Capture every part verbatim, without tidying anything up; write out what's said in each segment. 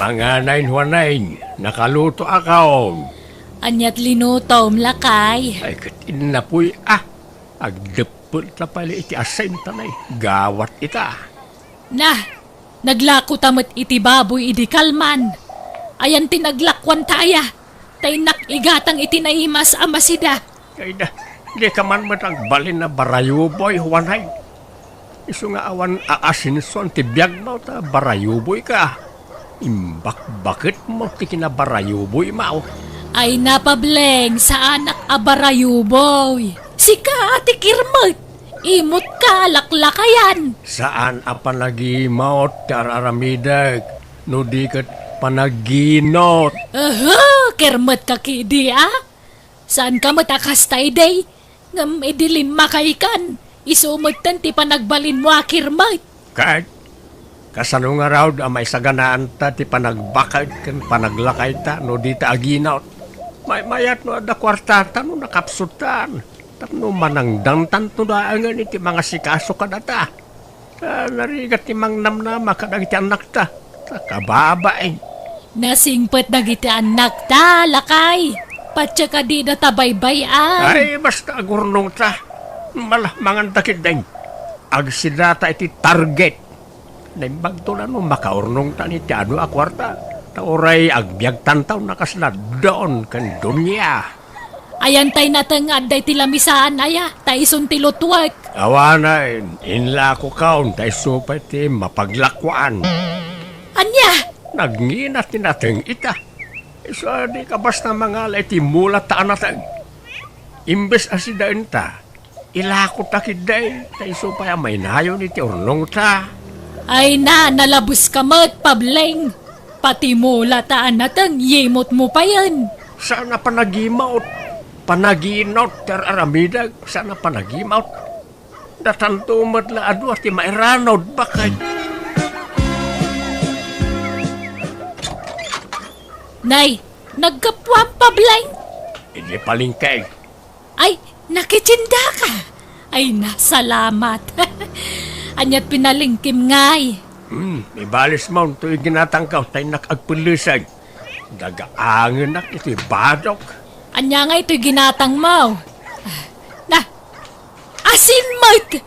Anganayon, Juanayon, nakalutoakon. Aniat linutom, lakay? Ay, ket innapoy, a. Agdeppel ta pay iti asinta, nay. Gawat ita. Na, naglako ta met iti baboy idi kalman. Ayan ti naglakuanta aya? Ta innak igatang iti naimas a masida. Ay da, dika man met agbalin a barayuboy, Juanay. Isu nga awan aasinsuan ti biagmo ta barayuboyka. Imbakbaketmo ti kinabarayuboymo. Ay na, Pableng, saanak a barayuboy. Sika a ti kirmet. Imutka, laklakayan. Saan a panagimot ti ar-aramidek, no di ket panaginot. Aha, kirmetka kidi, a? Saanka met a kasta idi? Ngem idi limmakaykan, isu metten ti panagbalinmo a kirmet. Ket kasano ngarud a maisaganaanta ti panagbaket ken panaglakayta no dita aginot? Maymayat no adda kuartata no nakapsutan, tapno manangdangtanto laengen iti mangasikaso kadata. Ta narigat ti mangnamnama kadagiti annakta. Ta kababain. Nasingpet dagiti annakta, lakay. Patse kadida ta baybay-an. Ay, basta agurnongta. Mala, manganta ketdin. Agsidata iti target. Naimbagto la no makaurnongtan iti adu a kuarta. Ta uray agbiagtanto no kasla don ken dunia. Ayan tay nateng nga adda iti lamisaan aya, ta isun ti lutuek. Awanen, inlakokon, ta isu pay ti mapaglakuan. Ania? Nagngina ti nateng ita. Isu a dika basta mangala iti mula ta a nateng. Imbes a sidaenta, ilakota ketdi, ta isu pay a mainayon iti urnongta. Ay na, nalabeska met, Pableng. Pati mula ta a nateng, yimotmo payen. Saan a panagimot. Panaginot ti ar-aramidek, saan a panagimot. Datanto met la a dua ti mairanod, baket. Nay, naggapuam, Pableng. Idi palengke. Ay, nakitsindaka. Ay, nasalamat. Aniat pinalengkem, ngay? Hmm, ibalismon toy ginatangko, ta innak agpelleseg. Dagaangenak iti badok. Ania ngay toy ginatangmo? Na, asin met!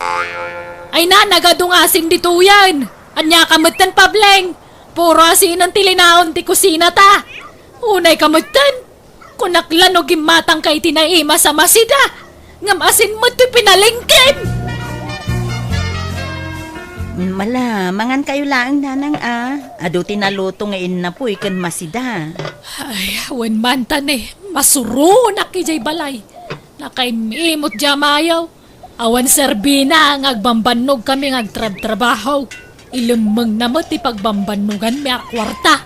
Ay na, nagadu nga asin ditoyen. Aniaka metten, Pableng? Puro asinen ti linaon ti kusinata. Unayka metten. Kunak la no gimmatangka iti naimas a masida, ngem asin met ti pinalengkem. Mala, mangankayo laeng, nanang, a. Adu ti naluto nga innapoy ken masida. Ay, wen man ta ne, masuronak idiay balay. Nakaim-imot diay amayo. Awan serbina nga agbambannogkami nga agtrabtrabaho. Ilemmengna met ti pagbambannoganmi a kuarta.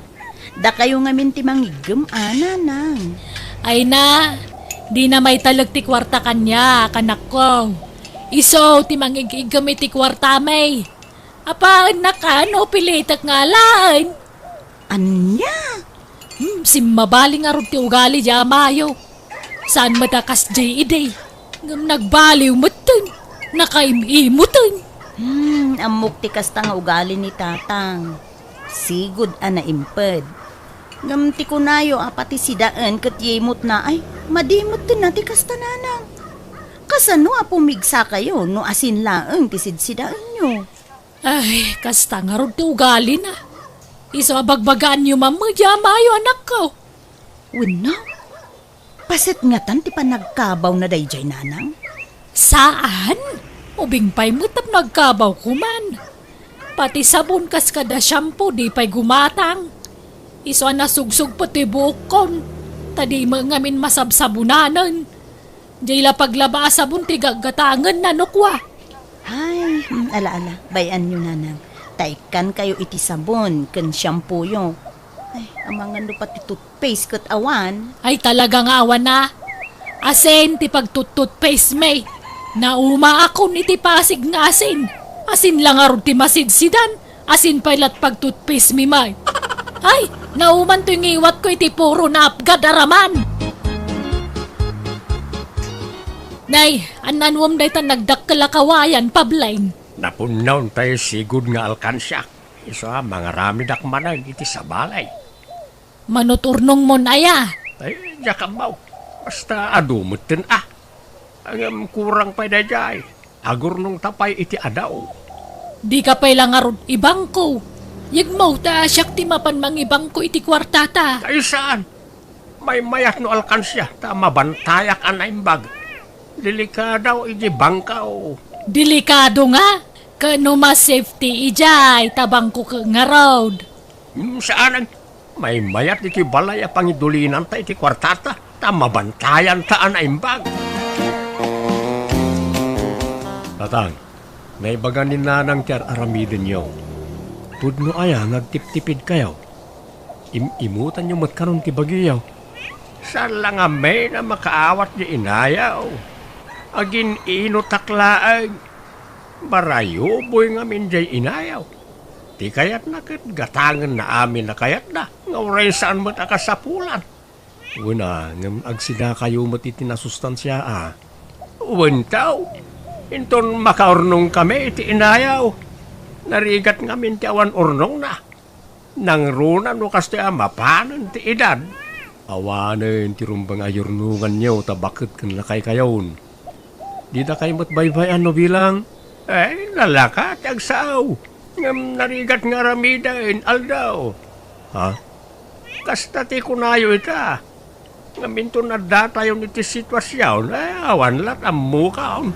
Dakayo ngamin ti mangiggem a, nanang. Ay na, dina maitalek ti kuarta kaniak, anakko. Isu ti mangig-iggem iti kuartami. Apaennaka no pilitek nga alaen. Ania? Hmm, simmabali ngarud ti ugali diay amayo. Saan met a kasdiay idi. Ngem nagbaliw metten. Nakaim-imoten. Hmm, ammok ti kasta nga ugali ni tatang. Sigud a naimped. Ngem ti kunayo a pati sidaen ket yimotna ay, madi metten a ti kasta, nanang. Kasano a pumigsakayo no asin laeng ti sidsidaenyo? Ay, kasta ngarud ti ugalina. Isu a bagbagaanyo man met diay amayo, anakko. Wenno, paset ngatan ti panagkabawna daydiay, nanang? Saan? Ubing pay met tapno agkabawko man. Pati sabon kas kada shampoo, di pay gumatang. Isu a nasugsog pay ti buokkon, ta di met ngamin masabsabonanen. Diay la paglaba a sabon ti gaggatangenna no kua. Ay, hmm, ala, ala, bay-anyo, nanang. Ta ikkankayo iti sabon ken shampooyo. Ay, amangan no pati toothpaste ket awan. Ay, talaga nga awan a. Asin ti pagtut-toothpaste mi. Naumaakon iti Pasig nga asin. Asin la ngarud ti masidsidan. Asin pay lat pagtutpaste mi met. Ay, nauman toy ngiwatko iti puro naapgad a raman. Nay, an-anuem dayta nagdakkel a kawayan, Pableng? Napunnaw tay sigud nga alkansiak. Isu a, mangaramidak manen iti sabali. Mano ti urnongmon aya? Ay, diak ammo. Basta adu metten a. Ngem kurang pay daydiay. Agurnongta pay iti adaw. Dika pay la ngarud ibangko. Yegmo ta siak ti mapan mangibangko iti kuartata. Ay, saan? Maymayat no alkansia ta mabantayak a naimbag. Delikado iti bangko. Delikado nga? Ket no ma-safety idiay ta bangko ket ngarud. Hmm, saanen. Maymayat iti balay a pangidulinanta iti kuartata ta mabantayanta a naimbag. Tatang, naibagan ni Nanang ti ar-aramidenyo. Pudno aya nga agtiptipidkayo? Im-imutanyo met kanon ti bagiyo. Saan la ngamin a makaawat di inayaw. Agin-inutak laeng. Barayuboy ngamin diay inayaw. Ti kayatna ket gatangenna amin a kayatna, nga uray saan met a kasapulan. Wen a, ngem agsidakayo met iti nasustansia a. Wen taw, inton makaurnongkami iti inayaw, narigat ngamin ti awan urnongna. Nangruna no kastoy a mapanen ti edad. Awanen ti rumbeng a yurnonganyo ta baket ken lakaykayon. Didakay met baybay-an no bilang? Ay, nalaka ti agsao. Ngem narigat nga aramiden, aldaw. Ha? Kasta ti kunayo ita. Ngem inton addatayon iti situasion, ay, awan lat ammokon.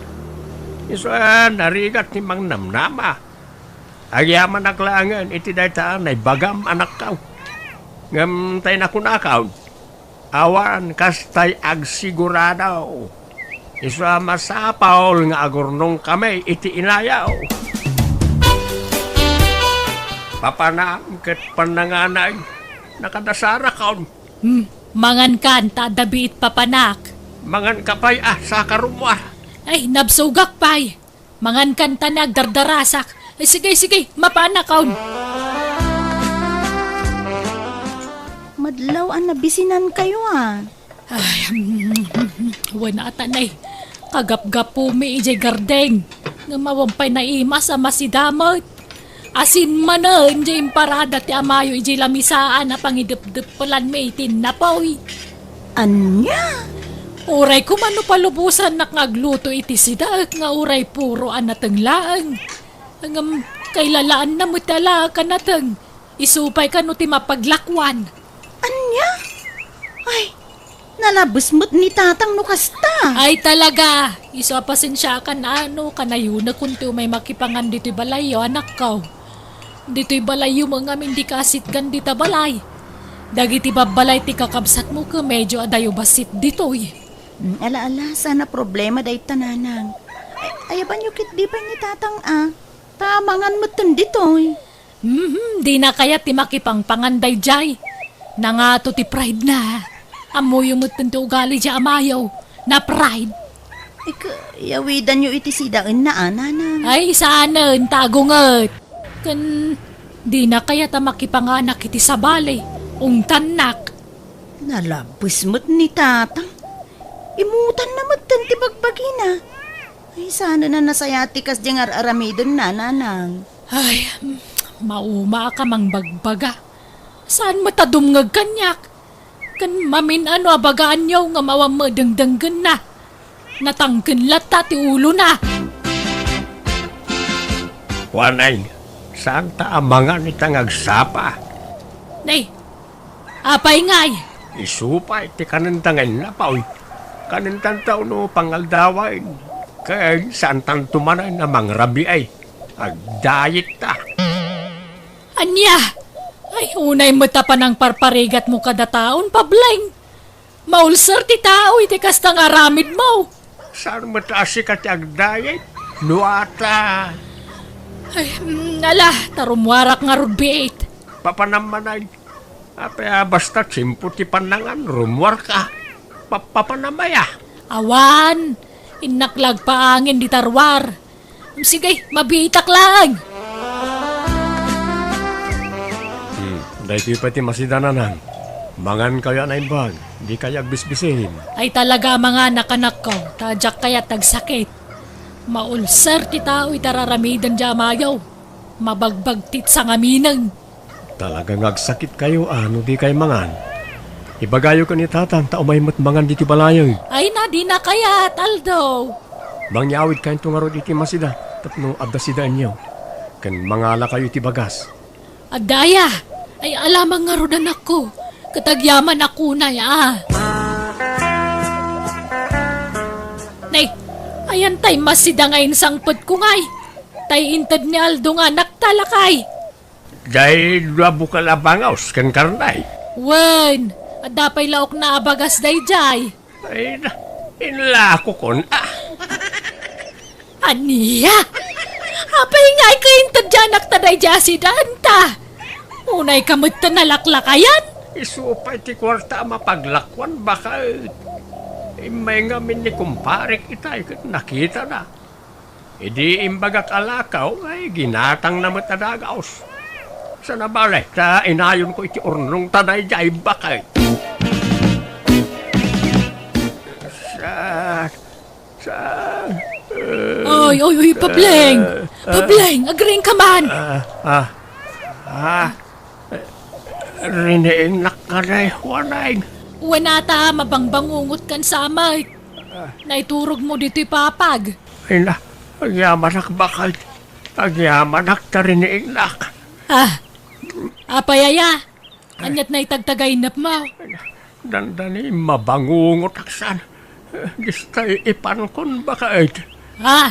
Isu a narigat ti mangnamnama. Agyamanak laengen iti dayta a naibagam, anakko. Ngem tay nakunakon, awan kastay agsigurado. Isu a masapul nga agurnongkami iti inayaw. Papanam ket pannanganay, nakadasarakon. Hmm, mangankan ta adda biit papanak. Manganka pay a, saka rummuar. Ay, nabsogak pay. Mangankan ta nagdardarasak. Ay, sige, sige, mapanakon. Madlaw a nabisinankayo a. Ay, wen ata nay. Kagapgapumi idiay gardeng. Ngem awan pay naimas a masidamet. Asin manen diay imparada ti amayo idiay lamisaan a pangidepdeppelanmi iti napoy. Ania? Uray koma no palubosannak nga agluto iti sidaek nga uray puro a nateng laeng. Ngem kailalaanna met ti alaek a nateng. Isu pay kano ti mapaglakuan. Ania? Ay, nalabes met ni tatang no kasta. Ay, talaga. Isu a pasensiakan a no, kanayonakon ti umay makipangan ditoy balayyo, anakko. Ditoy balayyo met ngamin dika asitgan dita balay. Dagiti babbalay ti kakabsatmo ket medyo adayo bassit ditoy. Mm, ala, ala, saan a problema dayta, nanang. Ay, ayabanyo ketdi pay ni tatang a. Ta mangan metten ditoy. Mhm, dina kayat ti makipangpangan daydiay. Nangato ti pride na. Ammoyo metten ti ugali diay amayo. Na-pride. Ika, yawidanyo iti sidaenna a, nanang. Ay, saanen, ta agunget. Ken dina kayat a makipanganak iti sabali. Ungtannak. Nalabes met ni tatang. Imutanna metten ti bagbagina. Ay, saanen a nasayaat ti kasdiay nga ar-aramidenna, nanang. Ay, mm, maumaak a mangbagbaga. Saan met a dumngeg kaniak? Ken mamin-ano a bagaanyo nga awan met dengdenggenna? Natangken latta ti ulona. Kuanay, saanta a mangan ita nga agsapa. Nay, apay ngay? Isu pay ti kanenta nga innapoy. Kanentanto no pangaldawen. Ken saantanto manen a mangrabii. Agdayetta. Ania? Ay, unay met a panangparparigatmo kada taon, Pableng. Maulser ti tao iti kasta nga aramidmo. Saan met a sika ti agdayet? No ata. Ay, mm, ala, ta rummuarak ngarud biit. Papanam manen. Apay a basta tiempo ti pannangan, rummuarka. Pa-, papanam aya? Awan. Innak la agpaangin dita ruar. Sige, mabiitak laeng. Hmm, daytoy pay ti masidananang. Mangankayo a naimbag, dikayo agbisbisin. Ay talaga a manganak, anakko, ta diak kayat agsakit. Maulser ti tao iti ar-aramiden diay amayo. Mabagbagtit sangaminen. Talaga nga agsakitkayo a no dikay mangan. Ibagayo ken ni Tatang ta umay met mangan ditoy balayeg. Ay na, dina kayat, Aldo. Mangyawidkayo ngarud iti masida tapno adda sidaenyo. Ken mangalakayo iti bagas. Adda aya? Ay, alamang ngarud, anakko. Ket agyamanak unay, a. Nay, ayan tay masida nga insangpetko ngay. Tay inted ni Aldo nga anakta, lakay. Daydi dua bukel a bangaw ken karne. Wen, adda pay laokna a bagas daydiay. Ay, na, inlakokon, a. Ania? Apay nga ay kainted diay anakta daydiay a sidaenta? Unay ka met ta nalaklakayan? Isu pay ti kuarta a mapaglakuan, baket. Immay ngamin ni kumparek itay ket nakitana. Idi imbagak a lakaw, ay ginatangna met a dagaos. Sana bale, ta inayonko iti urnongta daydiay, baket. Sa, sa, Oy, oy, oy, Pableng! Ah, ah. Pableng, agriingka man! Ah, ah, ah. Riniingnak kadi, Juaneng. Wen ata, mabangbangungotkan sa met. Naiturogmo ditoy papag. Ay na, agyamanak, baket. Agyamanak ta riniingnak. Ah, apay aya? Aniat na itagtagainepmo? Dandani mabangungotak san. Distay ipankon, baket. Ah,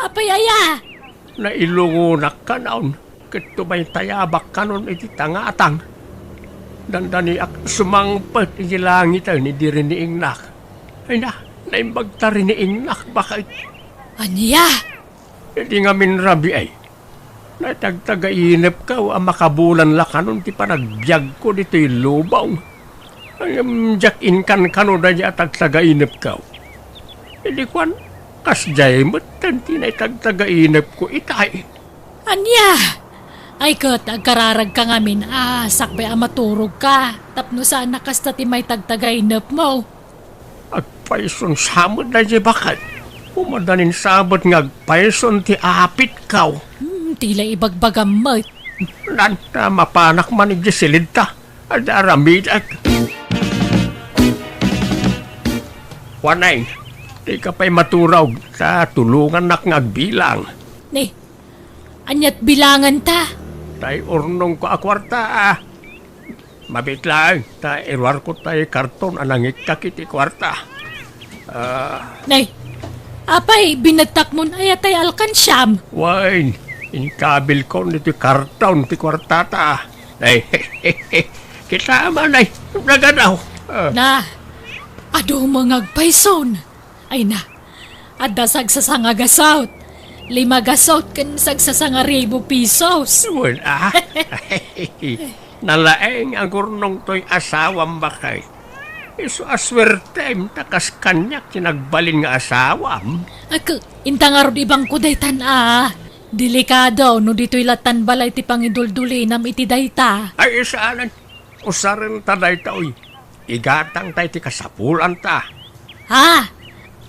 apay aya? Nailungonak kanon, ket tumaytayabak kanon iti tangatang. Dandaniak sumangpet iti langiten idi riniingnak. Ay na, naimbag ta riniingnak, baket. Ania? Idi ngamin rabii, naitagtagainepko a makabulan la kanon ti panagbiagko ditoy lubong. Ngem diak inkankano daydiay a tagtagainepko. Idi kuan, kasdiay metten ti naitagtagainepko itay. Ania? Ay ket, agkararagka ngamin a sakbay a maturogka tapno saan a kasta ti maitagtagainepmo. Agpayson sa met daydiay, baket. Umadanin sabet nga agpayson ti apitko. Hmm, ti la ibagbagam met. Nanta, mapanak man idiay silidta. Adda aramidek. Juaneng, dika pay maturog, ta tulongannak nga agbilang. Ni, aniat bilanganta? Tay urnongko a kuarta, a. Mabiit laeng, ta iruarko tay karton a nangikkak iti kuarta. Ah. Nay, apay, binettakmon aya tay alkansiam? Wen, inkabilkon iti karton ti kuartata. Nay, kita man, nay, nagadaw. Ah. Na, adu met nga agpayson. Ay na, adda sagsasanga gasut, lima gasut ken sagsasanga ribu pisos. Wen, a? Nalaeng a gurnong toy asawam, baket. Isu a suertem ta kas kaniak ti nagbalin nga asawam. Ak, inta ngarud ibangko daytan a. Delikado no ditoy lattan balay ti pangiduldulinam iti dayta. Ay, saanen. Usarenta dayta, oy. Igatangta iti kasapulanta. Ha?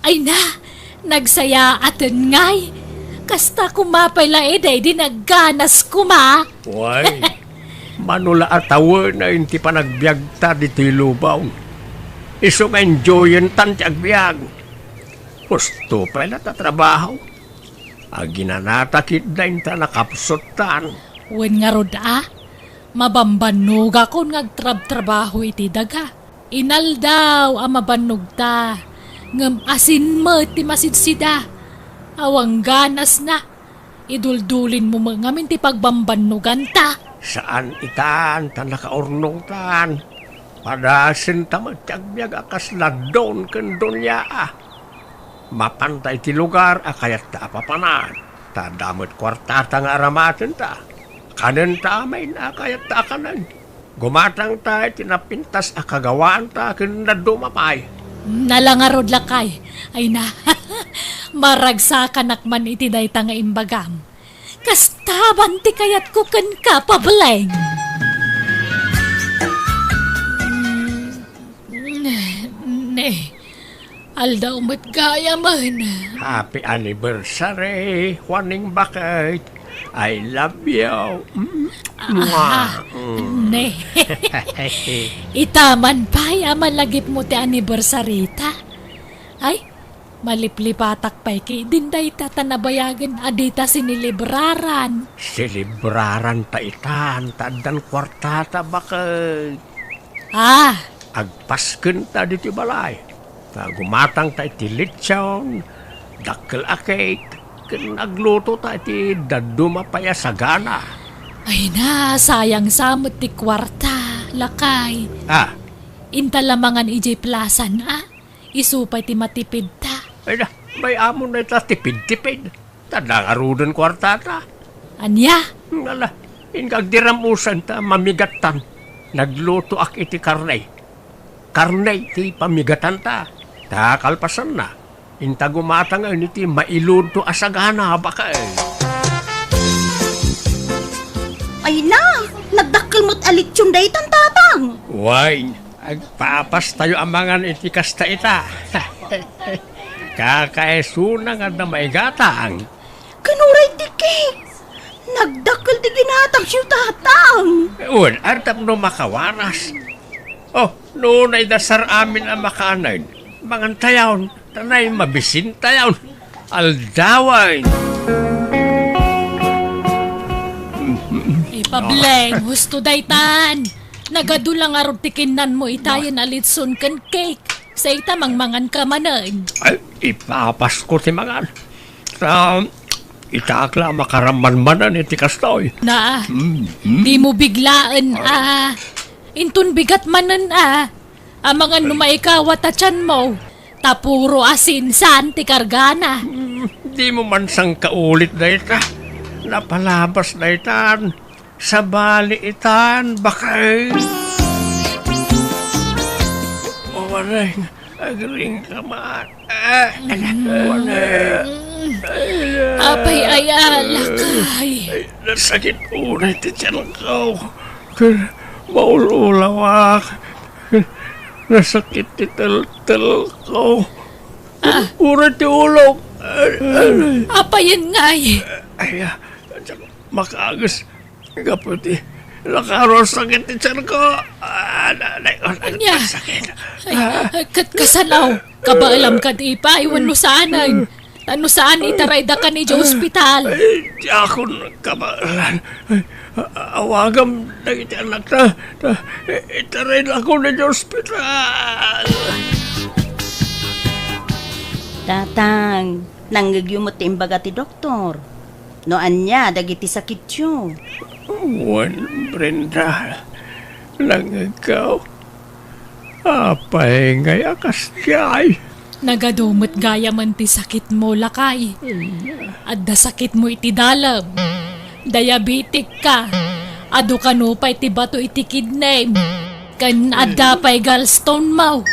Ay na, nagsayaaten ngay. Kasta koma pay la idi, di nagganas koma. Way, mano la a tawenaen ti panagbiagta ditoy lubong. Isu nga enjoyentan ti agbiag. Husto pay la ta trabaho. Aginanata ketdin ta nakapsuttan. Wen ngarud a, mabambannogakon nga agtrabtrabaho iti daga. Inaldaw a mabannogta, ngem asin met ti masidsida. Awan ganasna, iduldulinmo met ngamin ti pagbambannoganta. Saan itan ta nakaurnongtan. Padasenta met ti agbiag a kas Ladon ken Doña a. Mapanta iti lugar a kayatta a papanan, ta adda met kuartata nga aramatenta. Kanenta amin a kayatta a kanen. Gumatangta iti napintas a kagawaanta ken dadduma pay. Nala ngarud, lakay. Ay na, maragsakanak man iti dayta nga imbagam. Kasta man ti kayatko kenka, Pableng. Ne, aldaw met gayamen. Happy anniversary, Juaning baket. I love you. Mm. Mwah. Ne. Ita man pay a malagipmo ti anniversary ta. Ay, maliplipatak pay ketdin dayta ta nabayagen a dita sinelebraran. Selebraran ta itan, ta addan kuartata baket. Ah! Agpaskenta ditoy balay. Ta gumatangta iti litson, dakkel a cake, ken aglutota iti dadduma pay a sagana. Ay na, sayang sa met ti kuarta, lakay. Ah. Inta la mangan idiay plasan, ah. Isu pay ti matipidta. Ay na, may amo na ita tipid-tipid. Ta nangaruden kuartata. Ania? Ala, inka agdiram-usan ta mamigattan. Naglutoak iti karne. Karne ti pamigatanta. Ta kalpasanna, inta gumatangen iti mailudto a sagana, baket. Ay na, nagdakkel met a litson daytan, Tatang. Wen, agpapastayo a mangan iti kasta ita. Kakaisuna nga adda maigatang. Ken uray ti cake. Nagdakkel ti ginatangyo, Tatang. Wen, tapno makawaras. Oh, no naidasar amin a makanen, mangantayon, ta nay mabisintayon. Aldawen. Ipableng, husto daytan. Nagadu la ngarud ti kinnanmo itayen a litson ken cake. Sa ita mangmanganka manen. Ay, ipapasko ti mangan. Ta, itaak la a makarammanmanen iti kastoy. Na, Mm, mm. Dimo biglaen a. Inton bigat manen a. Amangan no maikawa ta tianmo. Ta puro asin saan ti kargana. Mm, dimo man sangkaulit dayta. Napalabas daytan. Sabali itan, baket. Awanen, agring ka man. Ah, awanen. Apay aya, lakay? Ay, nasakit unay ti tianko. Ken maul-ulawak. Nasakit ti teltelko. Ah. Uray ti ulok. Ay, ay. Apayen ngay? Ay, ah, makaagis. Gapu ti nakaro a sakit ti tianko. Ah, na-, na-, na-, Ania? Sakit. Ay, Ah. Ket kasano? Kabaelam kadi pay wenno saanen? Ta no saan, itarayda kan idiay ospital. Ay, diakon kabaelan. Ay, a-, awagam dagiti anakta. Ta, i-, itaraydakon idiay ospital. Tatang, nangngegyo met ti imbaga ti doktor. No ania dagiti sakityo? Wen, Brenda, nangngegko. Apay ngay a kasdiay? Nagadu met gayamen ti sakitmo, lakay. Adda sakitmo iti dalem. Diabetic ka. Adu kano pay ti bato iti kidney. Ken adda pay gallstone mo.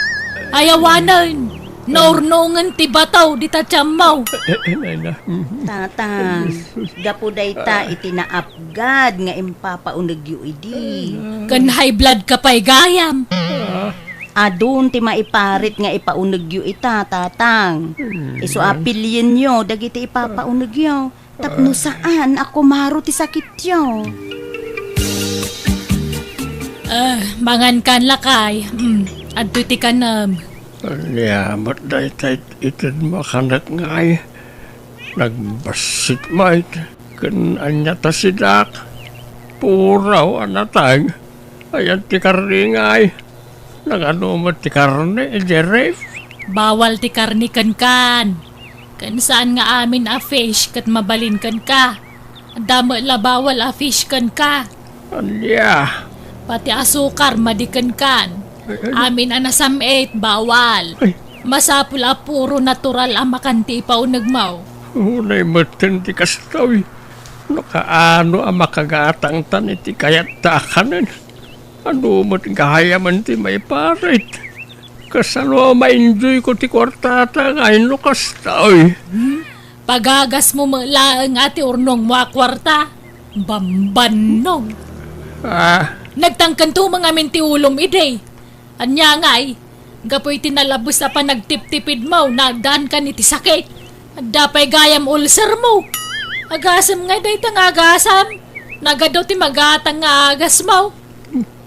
Ay awanen, naurnongen ti bato dita tiammo. Eh, eh, nay na. Mhm. Tatang, gapu dayta iti naapgad nga impapaunegyo idi. Ken high blood ka pay gayam. Ah. Adun ti maiparit nga ipaunegyo ita, Tatang. Hmm. Isu a pilienyo dagiti ipapaunegyo. Tapno saan a kumaro ti sakityo. Ah, mangan kan, lakay. Mm, adtoy ti kanem. Ania met dayta ited makanek ngay? Nagbassit met. Ken ania ta sidak? Puraw a nateng. Ayan ti karne ngay. Nagadu met ti karne idiay ref? Bawal ti karne kenkan. Ken saan nga amin a fish ket mabalin kenka. Adda met la bawal a fish kenka. Ania? Pati asukar madi kenkan. Ay, ay. Amin a nasam-it, bawal. Ay. Masapul a puro natural a makan ti ipaunegmo. Unay metten ti kastoy. No kaano a makagatangtan iti kayatta a kanen? Adu met gayamen ti maiparit? Kasano a ma-enjoyko ti kuartata ngay no kastoy? Hmm? Pagagasmo met laeng a ti urnongmo a kuarta? Bambannog! Ah. Nagtangken tumeng amin ti ulom idi. Ania ngay? Gapu iti nalabes a panagtiptipidmo, naagdaankan iti sakit. Adda pay gayam ulcermo. Agasem ngay dayta nga agasam. Nagadu ti magatang nga agasmo.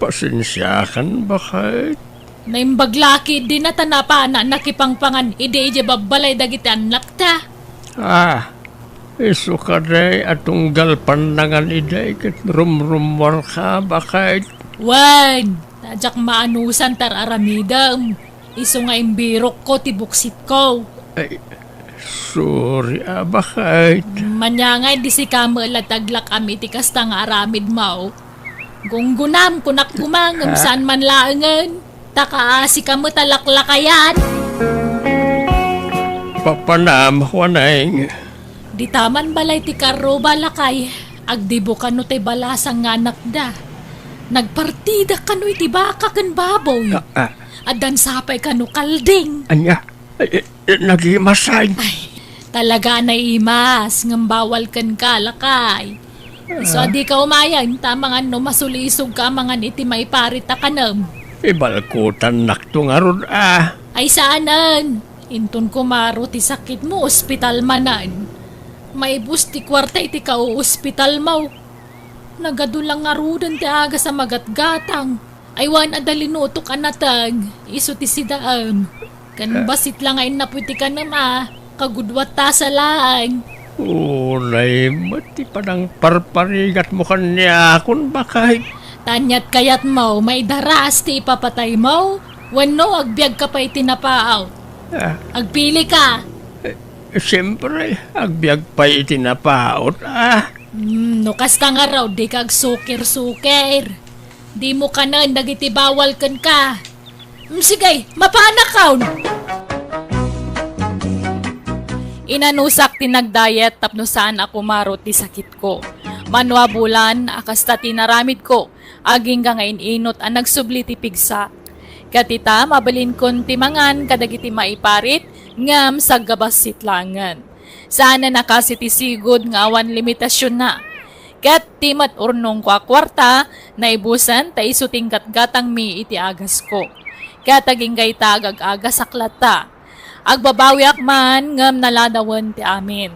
Pasensiakan, baket. Naimbag la ketdi ta napana nakipangpangan idi idiay babbalay dagiti annakta. Ah, isu kadi a tunggal pannangan idi ket rumrummuarka, baket. Wen, ta diak maanusan ti ar-aramidem. Isu nga imbirokko ti buksitko. Ay, sorry, a, baket. Ania ngay idi sika met la ti aglak-am iti kasta nga aramidmo. Gunggonam, kunak koma, ngem saan man laengen. Ta kaasika met a laklakayan. Papanam, Juaneng. Dita man balay ti karruba, lakay, agdibo kano ti balasang nga anakda. Nagpartida kano iti baka ken baboy. Ah, ah. Addan sapay kano kalding. Ania? Eh, eh, eh, nagimasan. Ay, talaga a naimas, ngem bawal kenka, lakay. Isu a dika umayen, ta amangan no masulisogka amangan iti maiparit a kanem. Ibalkutannakto ngarud, a. Ay, saanen. Inton kumaro ti sakitmo, ospital manen. Maibus ti kuarta iti kauospitalmo. Nagadu la ngaruden ti agas a magatgatang. Ay, wen adda linutok a nateng, isu ti sidaem. Ken bassit la nga innapoy ti kanem a, kagudua tasa laeng. Unay met ti panangparparigatmo kaniakon, baket. Ta aniat kayatmo, maidaras ti ipapataymo, wenno agbiagka pay iti napaut? Ah. Agpilika. Eh, siempre, agbiag pay iti napaut, a. Hmm, no kasta ngarud, dika agsukir-sukir. Dimo kanen dagiti bawal kenka. Mm, sige, mapanakon! Inanusak ti nagdayet tapno saan a kumaro ti sakitko. Mano a bulan a kasta ti naramidko, agingga nga in-inot a nagsubli ti pigsa. Ket ita, mabalinkon ti mangan kadagiti maiparit, ngem saggabassit laengen. Saanen a kas iti sigud nga awan limitasionna. Ket ti met urnongko a kuarta, naibusen ta isu ti inggatgatangmi iti agasko. Ket agingga ita, agag-agasak latta. Agbabawiak man, ngem naladawen ti amin.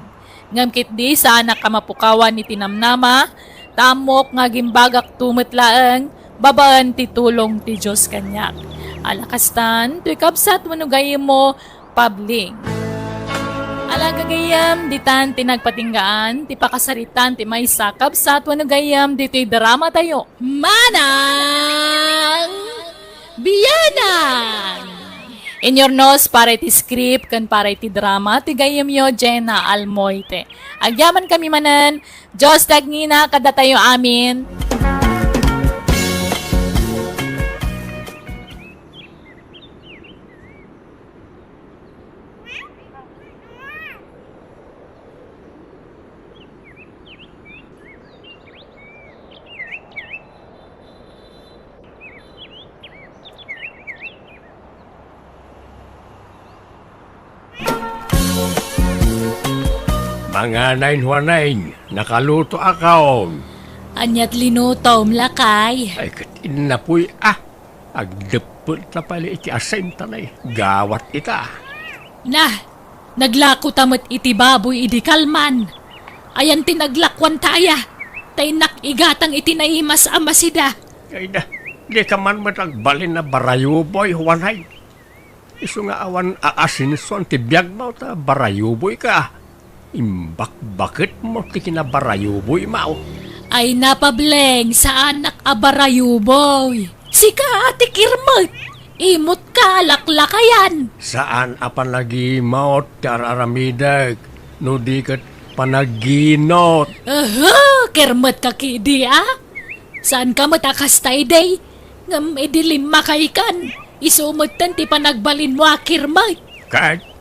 Ngem ketdi, saanak a mapukawan iti namnama, ta ammok nga agimbagakto met laeng babaen ti tulong ti Dios kaniak. Ala kastan, toy kabsat wenno gayyemmo, Pabling. Ala gagayyem, ditan ti nagpatinggaan ti pakasaritaan ti maysa a kabsat wenno gayyem ditoy dramatayo. Manang Bianang! Inyurnos para iti script ken para iti drama ti gayyemyo, Jenna Almoite. Agyamankami manen, Dios ti agngina kadatayo amin. Manganay, Juaneng, nakalutoakon. Ania ti linutom, lakay? Ay, ket innapoy, a. Agdeppel ta pay iti asin ta naigawat ita. Nah, naglako ta met iti baboy idi kalman. Ayan ti naglakuanta aya, ta innak igatang iti naimas a masida. Ay da, dika man met agbalin a barayuboy, Juaneng. Isu nga awan aasinsuan ti biagmo ta barayuboyka. Imbakbaketmo ti kinabarayuboymo. Ay, napableng, saanak a barayuboy. Sika a ti kirmet. Imotka a laklakayan. Saan a panagimot ti ar-aramidek, no di ket panaginot. Aha, kirmetka ketdi, a? Saanka met a kasta idi? Ngem idi limmakaykan, isu metten ti panagbalinmo a kirmet. Ket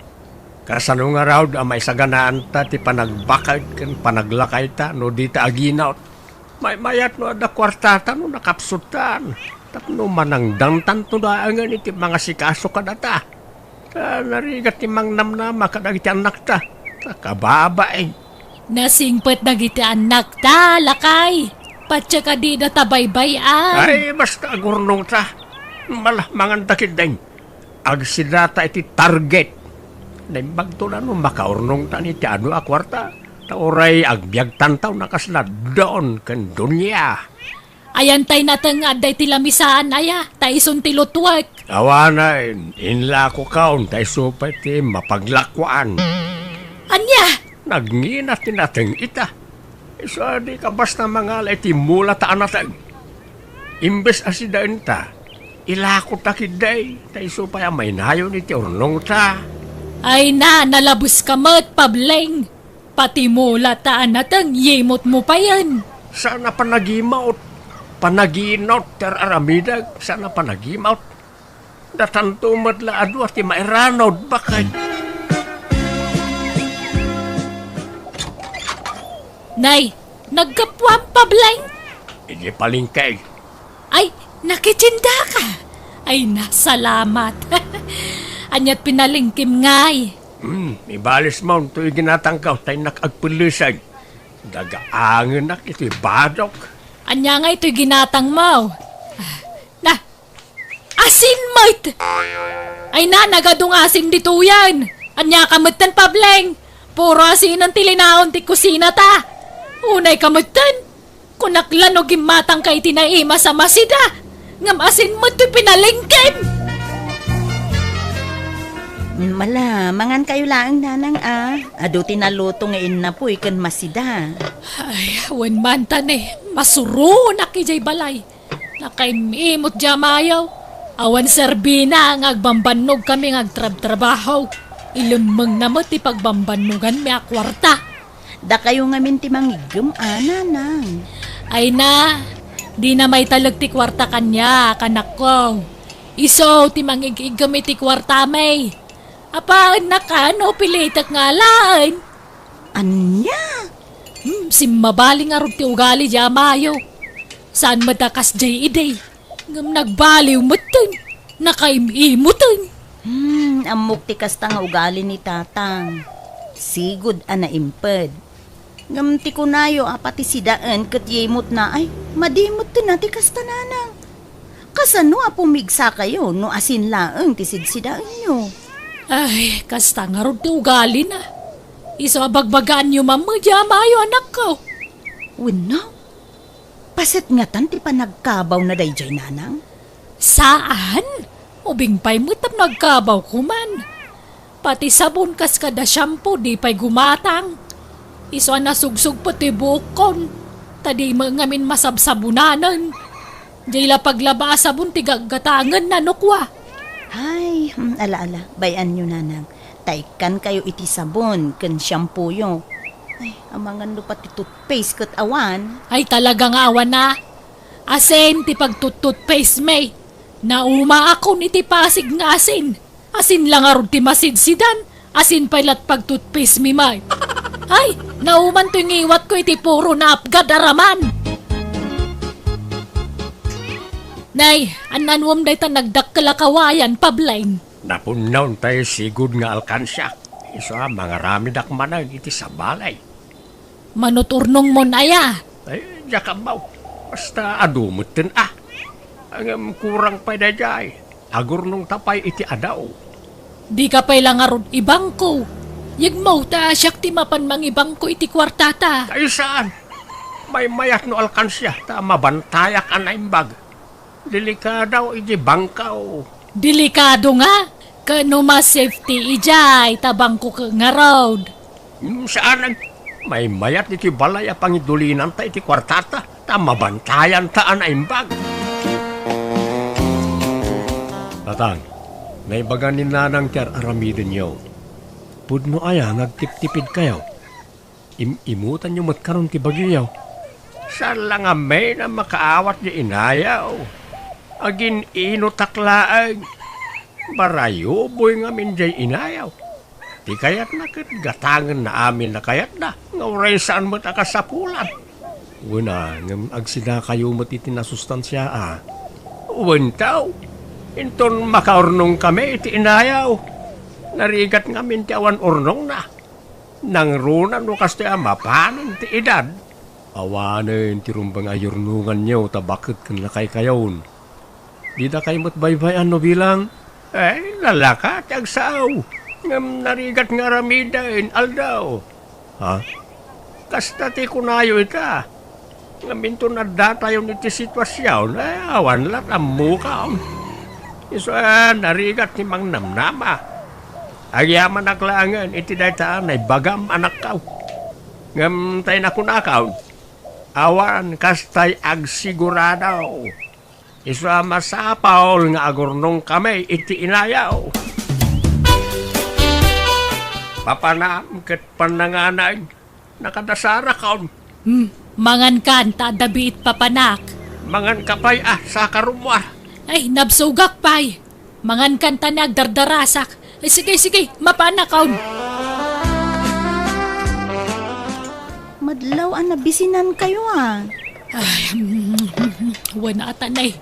kasano ngarud a maisaganaanta ti panagbaked ken panaglakayta no dita aginot? Maymayat no adda kuartata no nakapsuttan, tapno manangdangtanto laengen iti mangasikaso kadata. Ta narigat ti mangnamnama kadagiti annakta. Ta kababain. Nasingpet dagiti annakta, lakay. Patse kadida ta baybay-an. Ay, basta agurnongta. Mala, manganta ketdin. Agsidata iti target. Naimbagto la no makaurnongta iti adu a kuarta. Uray agbiagtanto no kasla don ken doña. Ayan tay nateng-ad daytoy lamisaan aya, ta isun ti lutwek. Awanen, inlakokon ta isu pay ti mapaglakuan. Ania? Nagngina ti nateng ita. Isu a di ka basta mangala iti mula ta a nateng. Imbes a sidaenta, ilakota ketdi, ta isu pay a mainayon iti urnongta. Ay na, nalabeska met, Pableng. Pati mula ta a nateng, yimotmo payen. Saan a panagimot. Panaginot ti ar-aramidek, saan a panagimot. Datanto met la a dua ti mairanod, baket. Nay, naggapuam, Pableng? Idiay palengke. Ay, nakitindaka. Ay, nasalamat. Aniat pinalengkem ngay? Hmm, ibalismon toy ginatangko, ta innak agpelleseg. Dagaangenak iti badok. Ania ngay toy ginatangmo? Na, asin met! Ay na, nagadu nga asin ditoyen! Ania ka metten, Pableng? Puro asinen ti linaon ti kusinata! Unay ka metten! Kunak la no gimmatangka iti naimas a masida, ngem asin met toy pinalengkem! Mala, mangankayo laeng, nanang, a. Adu ti naluto nga innapuy ken masida. Ay, wen man ta ne, masuronak idiay balay. Nakaim-imot diay amayo. Awan serbina nga agbambannog kami nga agtrabtrabaho. Ilemmengna met ti pagbambannoganmi a kuarta. Dakayo ngamin ti mangiggem a, nanang. Ay na, dina maitalek ti kuarta kaniak, anakko. Isu ti mangig-iggem iti kuartami. Apaennaka no pilitek nga alaen. Ania? Hmm, simmabali ngarud ti ugali diay amayo. Saan met a kasdiay idi. Ngem nagbaliw metten, nakaim-imoten. Hmm, ammok ti kasta nga ugali ni tatang. Sigud a naimped. Ngem ti kunayo a pati sidaen ket yimotna ay, madi metten a ti kasta, nanang. Kasano a pumigsakayo no asin laeng ti sidsidaenyo? Ay, kasta ngarud ti ugalina. Isu a bagbagaanyo man met diay amayo, anakko. Wenno? Paset ngatan ti panagkabawna daydiay, nanang? Saan? Ubing pay met tapno agkabaw koman. Pati sabon kas kada shampoo, di pay gumatang. Isu a nasugsugpet ti buokkon, ta di met ngamin masabsabonanen. Diay la paglaba a sabon ti gaggatangenna no kua. Ay, hmm, ala, ala, bay-anyo, nanang. Ta ikkankayo iti sabon ken shampooyo. Ay, amangan no pati toothpaste ket awan. Ay, talaga nga awan a. Asin ti pagtut-toothpaste mi. Naumaakon iti Pasig nga asin. Asin la ngarud ti masidsidan. Asin pay lat pagtoothpaste mi met. Ay, nauman toy ngiwatko iti puro naapgad a raman. Nay, an-anuem dayta nagdakkel a kawayan, Pableng? Napunnaw tay sigud nga alkansia. Isu a mangaramidak manen iti sabali. Manuturnongmon aya? Ay, diak ammo. Basta adu metten a. Ngem kurang pay daydiay. Agurnongta pay iti adaw. Dika pay la ngarud ibangko. Yegmo ta siak ti mapan mangibangko iti kuartata. Ay saan. Maymayat no alkansia ta mabantayak a naimbag. Delikado iti bangko. Delikado nga? Ket no ma-safety idiay ta bangko ket ngarud. Hmm, saan. Maymayat iti balay a pangidulinanta iti kuartata ta mabantayanta a naimbag. Tatang, naibagan ni nanang ti ar-aramidenyo. Pudno aya nga agtiptipidkayo? Im-imutanyo met karon ti bagiyo. Saan la ngamin a makaawat diay inayo. Agin-inutak laeng. Barayuboy ngamin diay inayo. Ti kayatna ket gatangenna amin a kayatna nga uray saan met a kasapulan. Wen a, ngem agsidakayo met iti nasustansia a. Wen taw, inton makaurnongkami iti inayo. Narigat ngamin ti awan urnongna. Nangruna no kastoy a mapanen ti edad. Awanen ti rumbeng a yurnonganyo ta baket ken lakaykayon. Didakay met baybay-an no bilang. Ay, lalaka ti agsao. Ngem narigat nga aramiden, aldaw. Ha? Kasta ti kunayo ita. Ngem inton addatayon iti situasion, eh, awan la tammukaon. Isu a narigat ti mangnamnama. Agyamanak laengen iti dayta a naibagam, anakko. Ngem tay nakunakon, awan kastay agsigurado. Isu a masapul nga agurnongkami iti inayo. Papanam ket pannanganay, nakadasarakon. Hmm, mangankan ta adda biit papanak. Manganka pay a saka rummuar. Ay, nabsogak pay. Mangankan ta ni agdardarasak. Ay, sige, sige, mapanakon. Madlaw a nabisinankayo a. Ay, mm, wen ata nay.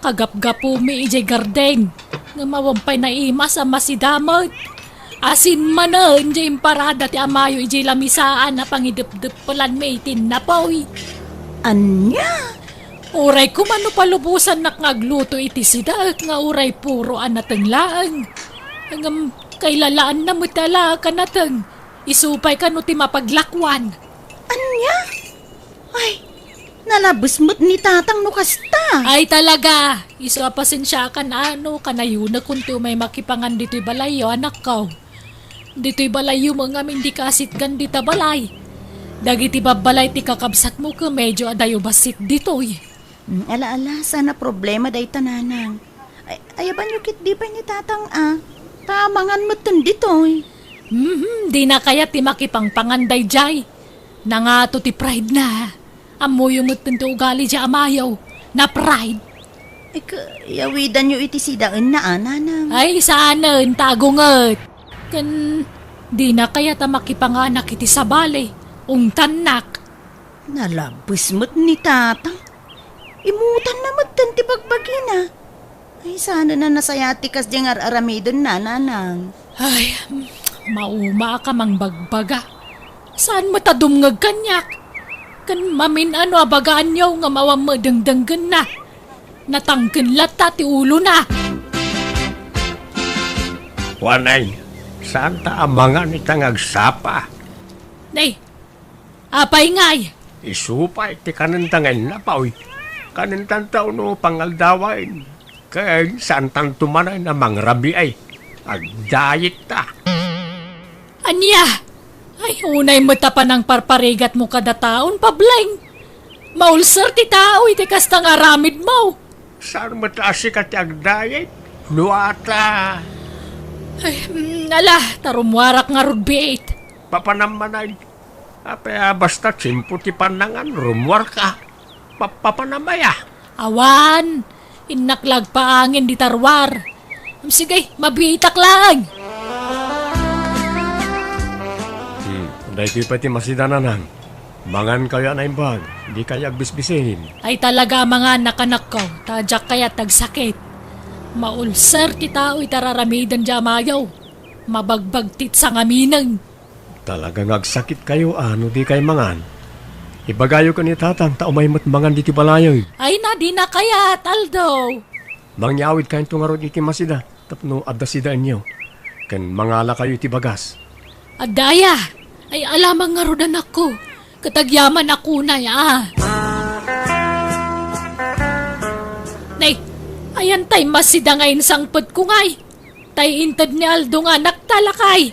Kagapgapumi idiay garden. Ngem awan pay naimas a masidamet. Asin manen diay imparada ti amayo idiay lamisaan a pangidepdeppelanmi iti napoy. Ania? Uray koma no palubosannak nga agluto iti sida, nga uray puro a nateng laeng. Ngem kailalaanna met ti alaak a nateng. Isu pay kano ti mapaglakuan. Ania? Ay, nalabes met ni tatang no kasta. Ay, talaga. Isu a pasensiakan a no kanayonakon ti umay makipangan ditoy balayyo, anakko. Ditoy balayyo met ngamin dika asitgan dita balay. Dagiti babbalay ti kakabsatmo ket medyo adayo bassit ditoy. Hmm, ala, ala, saan a problema dayta, nanang. Ay, ayabanyo ketdi pay ni tatang a. Ta mangan metten ditoy. Mhm, dina kayat ti makipangpangan daydiay. Nangato ti pride na. Ammoyo metten ti ugali diay amayo. Na-pride. Ay, ka, yawidanyo iti sidaenna a, nanang. Ay, saanen, ta agunget. Ken dina kayat a makipanganak iti sabali. Ungtannak. Nalabes met ni tatang. Imutanna metten ti bagbagina. Ay, saanen a nasayaat ti kasdiay nga ar-aramidenna, nanang. Ay, maumaak a mangbagbaga. Saan met a dumngeg kaniak? Ken mamin-ano a bagaanyo nga awan met dengdenggenna? Natangken latta ti ulona. Kuanay, saanta a mangan ita nga agsapa. Nay, apay ngay? Isu pay ti kanenta nga innapoy. Kanentanto no pangaldawen. Ken saantanto manen a mangrabii. Agdayetta. Ania? Ay, unay met a panangparparigatmo kada taon, Pableng. Maulser ti tao iti kasta nga aramidmo. Saan met a sika ti agdayet? No ata. Ay, mm, ala, ta rummuarak ngarud biit. Papanam manen. Apay a basta tiempo ti pannangan, rummuarka? Mapapanam aya? Awan, innak la agpaangin dita ruar. Sige, mabiitak laeng. Hmm, daytoy pay ti masida, nanang. Mangankayo a naimbag, dikayo agbisbisin. Ay talaga a manganak, anakko, ta diak kayat agsakit. Maulser ti tao iti ar-aramiden diay amayo. Mabagbagtit sangaminen. Talaga nga agsakitkayo a no dikay mangan. Ibagayo ken ni tatang ta umay met mangan ditoy balayen. Ay na, dina kayat, Aldo. Mangyawidkayonto ngarud iti masida tapno adda sidaenyo. Ken mangalakayo iti bagas. Adda aya? Ay, ala man ngarud, anakko. Ket agyaman a kunay a. Nay, ayan tay masida nga insangpetko ngay. Tay inted ni Aldo nga anakta, lakay.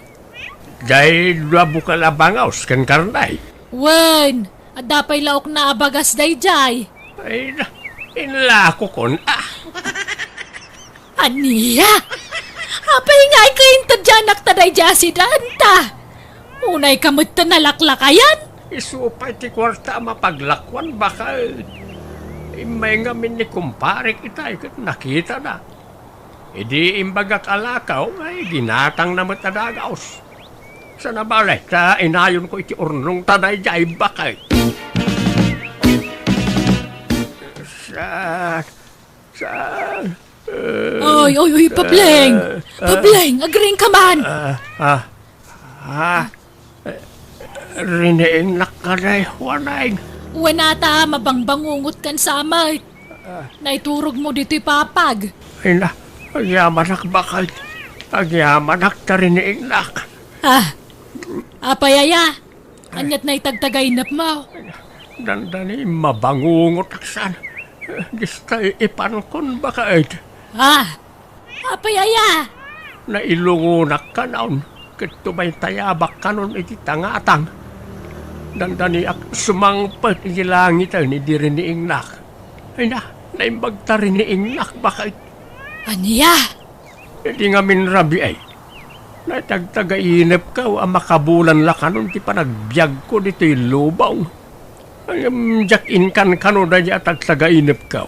Diay dua bukel a bangaws ken karne. Wen, adda pay laokna a bagas daydiay. Ay, na, inlakokon, ah. Ania? Apay ngay ket inted ti anakta daydiay a sidaenta? Unayka met ta nalaklakayan? Isu pay ti kuarta a mapaglakuan, baket. Immay ngamin ni kumparek itay ket nakitana. Idi imbagak a lakaw, ay, ginatangna met a dagaos. Saan a bale, ta inayonko iti urnongta daydiay, baket. Sa, sa, eh, Oy, oy, oy, Pableng! eh, eh, Pableng, agriingka man! ah, ah, ah, eh, riniingnak ka, day, Juanay. Wen ata, mabangbangungotkan sa met. Naiturogmo ditoy papag. Ay na, agyamanak, baket. Agyamanak ta riniingnak. Ah, apay aya? Aniat na itagtagainepmo? Dandani, mabangungot ak saan. Distay ipankon, baket. Ah, apay aya? Nailungonak kanon, ket tumaytayabak kanon iti tangatang. Dandaniak sumangpet iti langiten idi riniingnak. Ay na, naimbag ta riniingnak, baket. Ania? Idi ngamin rabii, naitagtagainepko a makabulan la kanon ti panagbiagko ditoy lubong. Ngem diak inkankano daydiay a tagtagainepko.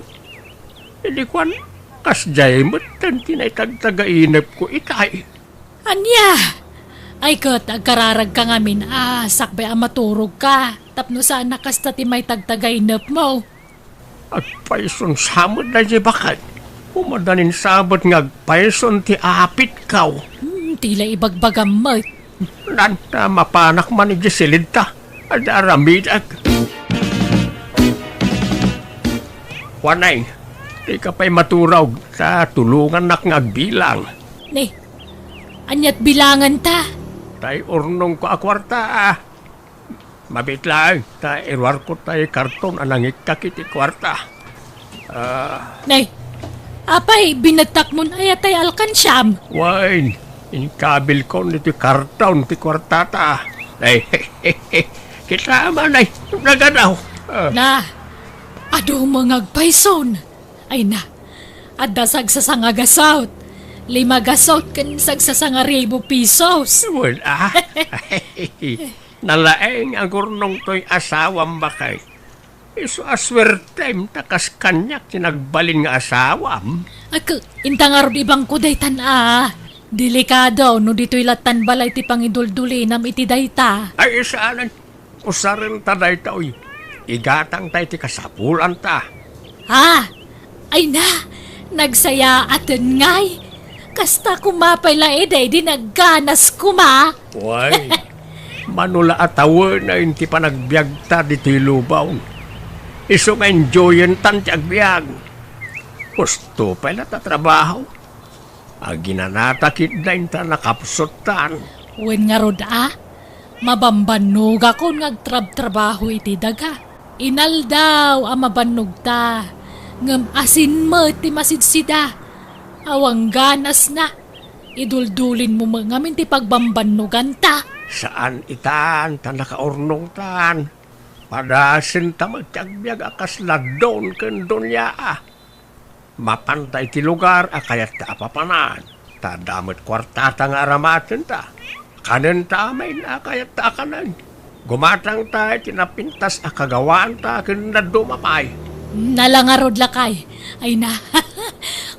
Idi kuan, kasdiay metten ti naitagtagainepko itay. Ania? Ay ket, agkararagka ngamin a sakbay a maturogka tapno saan a kasta ti maitagtagainepmo. Agpayson sa met daydiay, baket. Umadanin sabet nga agpayson ti apitko. Hmm, ti la ibagbagam met. Nan, ta mapanak man idiay silidta. Adda aramidek. Kuanay, dika pay maturog, ta tulongannak nga agbilang. Ne, aniat bilanganta? Tay urnongko a kuarta, ah. Mabiit laeng, ta iruarko tay karton a nangikkak iti kuarta. Ah. Nay, apay, binettakmon aya tay alkansiam? Wen, inkabilkon iti karton ti kuartata. Nay, kita man, nay, nagadaw. Ah. Na, adu met nga agpayson. Ay na, adda sagsasanga gasut, lima gasut ken sagsasanga ribu pisos. Wen, ah. Nalaeng a gurnong toy asawam, baket. Isu a suertem ta kas kaniak ti nagbalin nga asawam. Ak, inta ngarud ibangko daytan a. Delikado no ditoy lattan balay ti pangiduldulinam iti dayta. Ay, saanen. Usarenta daytoy. Igatangta iti kasapulanta. Ah, ay na, nagsayaaten ngay. Kasta koma pay la idi, di nagganas koma. Wen, mano la a tawenaen ti panagbiagta ditoy lubong. Isu nga enjoyentan ti agbiag. Husto pay la ta trabaho. Aginanata ketdin ta nakapsuttan. Wen ngarud a, mabambannogakon nga agtrabtrabaho iti daga. Inaldaw a mabannogta, ngem asin met ti masidsida. Awan ganasna, iduldulinmo met ngamin ti pagbambannoganta. Saan itan ta nakaurnongtan. Padasenta met ti agbiag a kasla don ken donia a. Mapanta iti lugar a kayatta a papanan, ta adda met kuartata nga aramatenta. Kanenta amin a kayatta a kanen. Gumatangta iti napintas a kagawaanta ken dadduma pay. Nala ngarud, lakay. Ay na,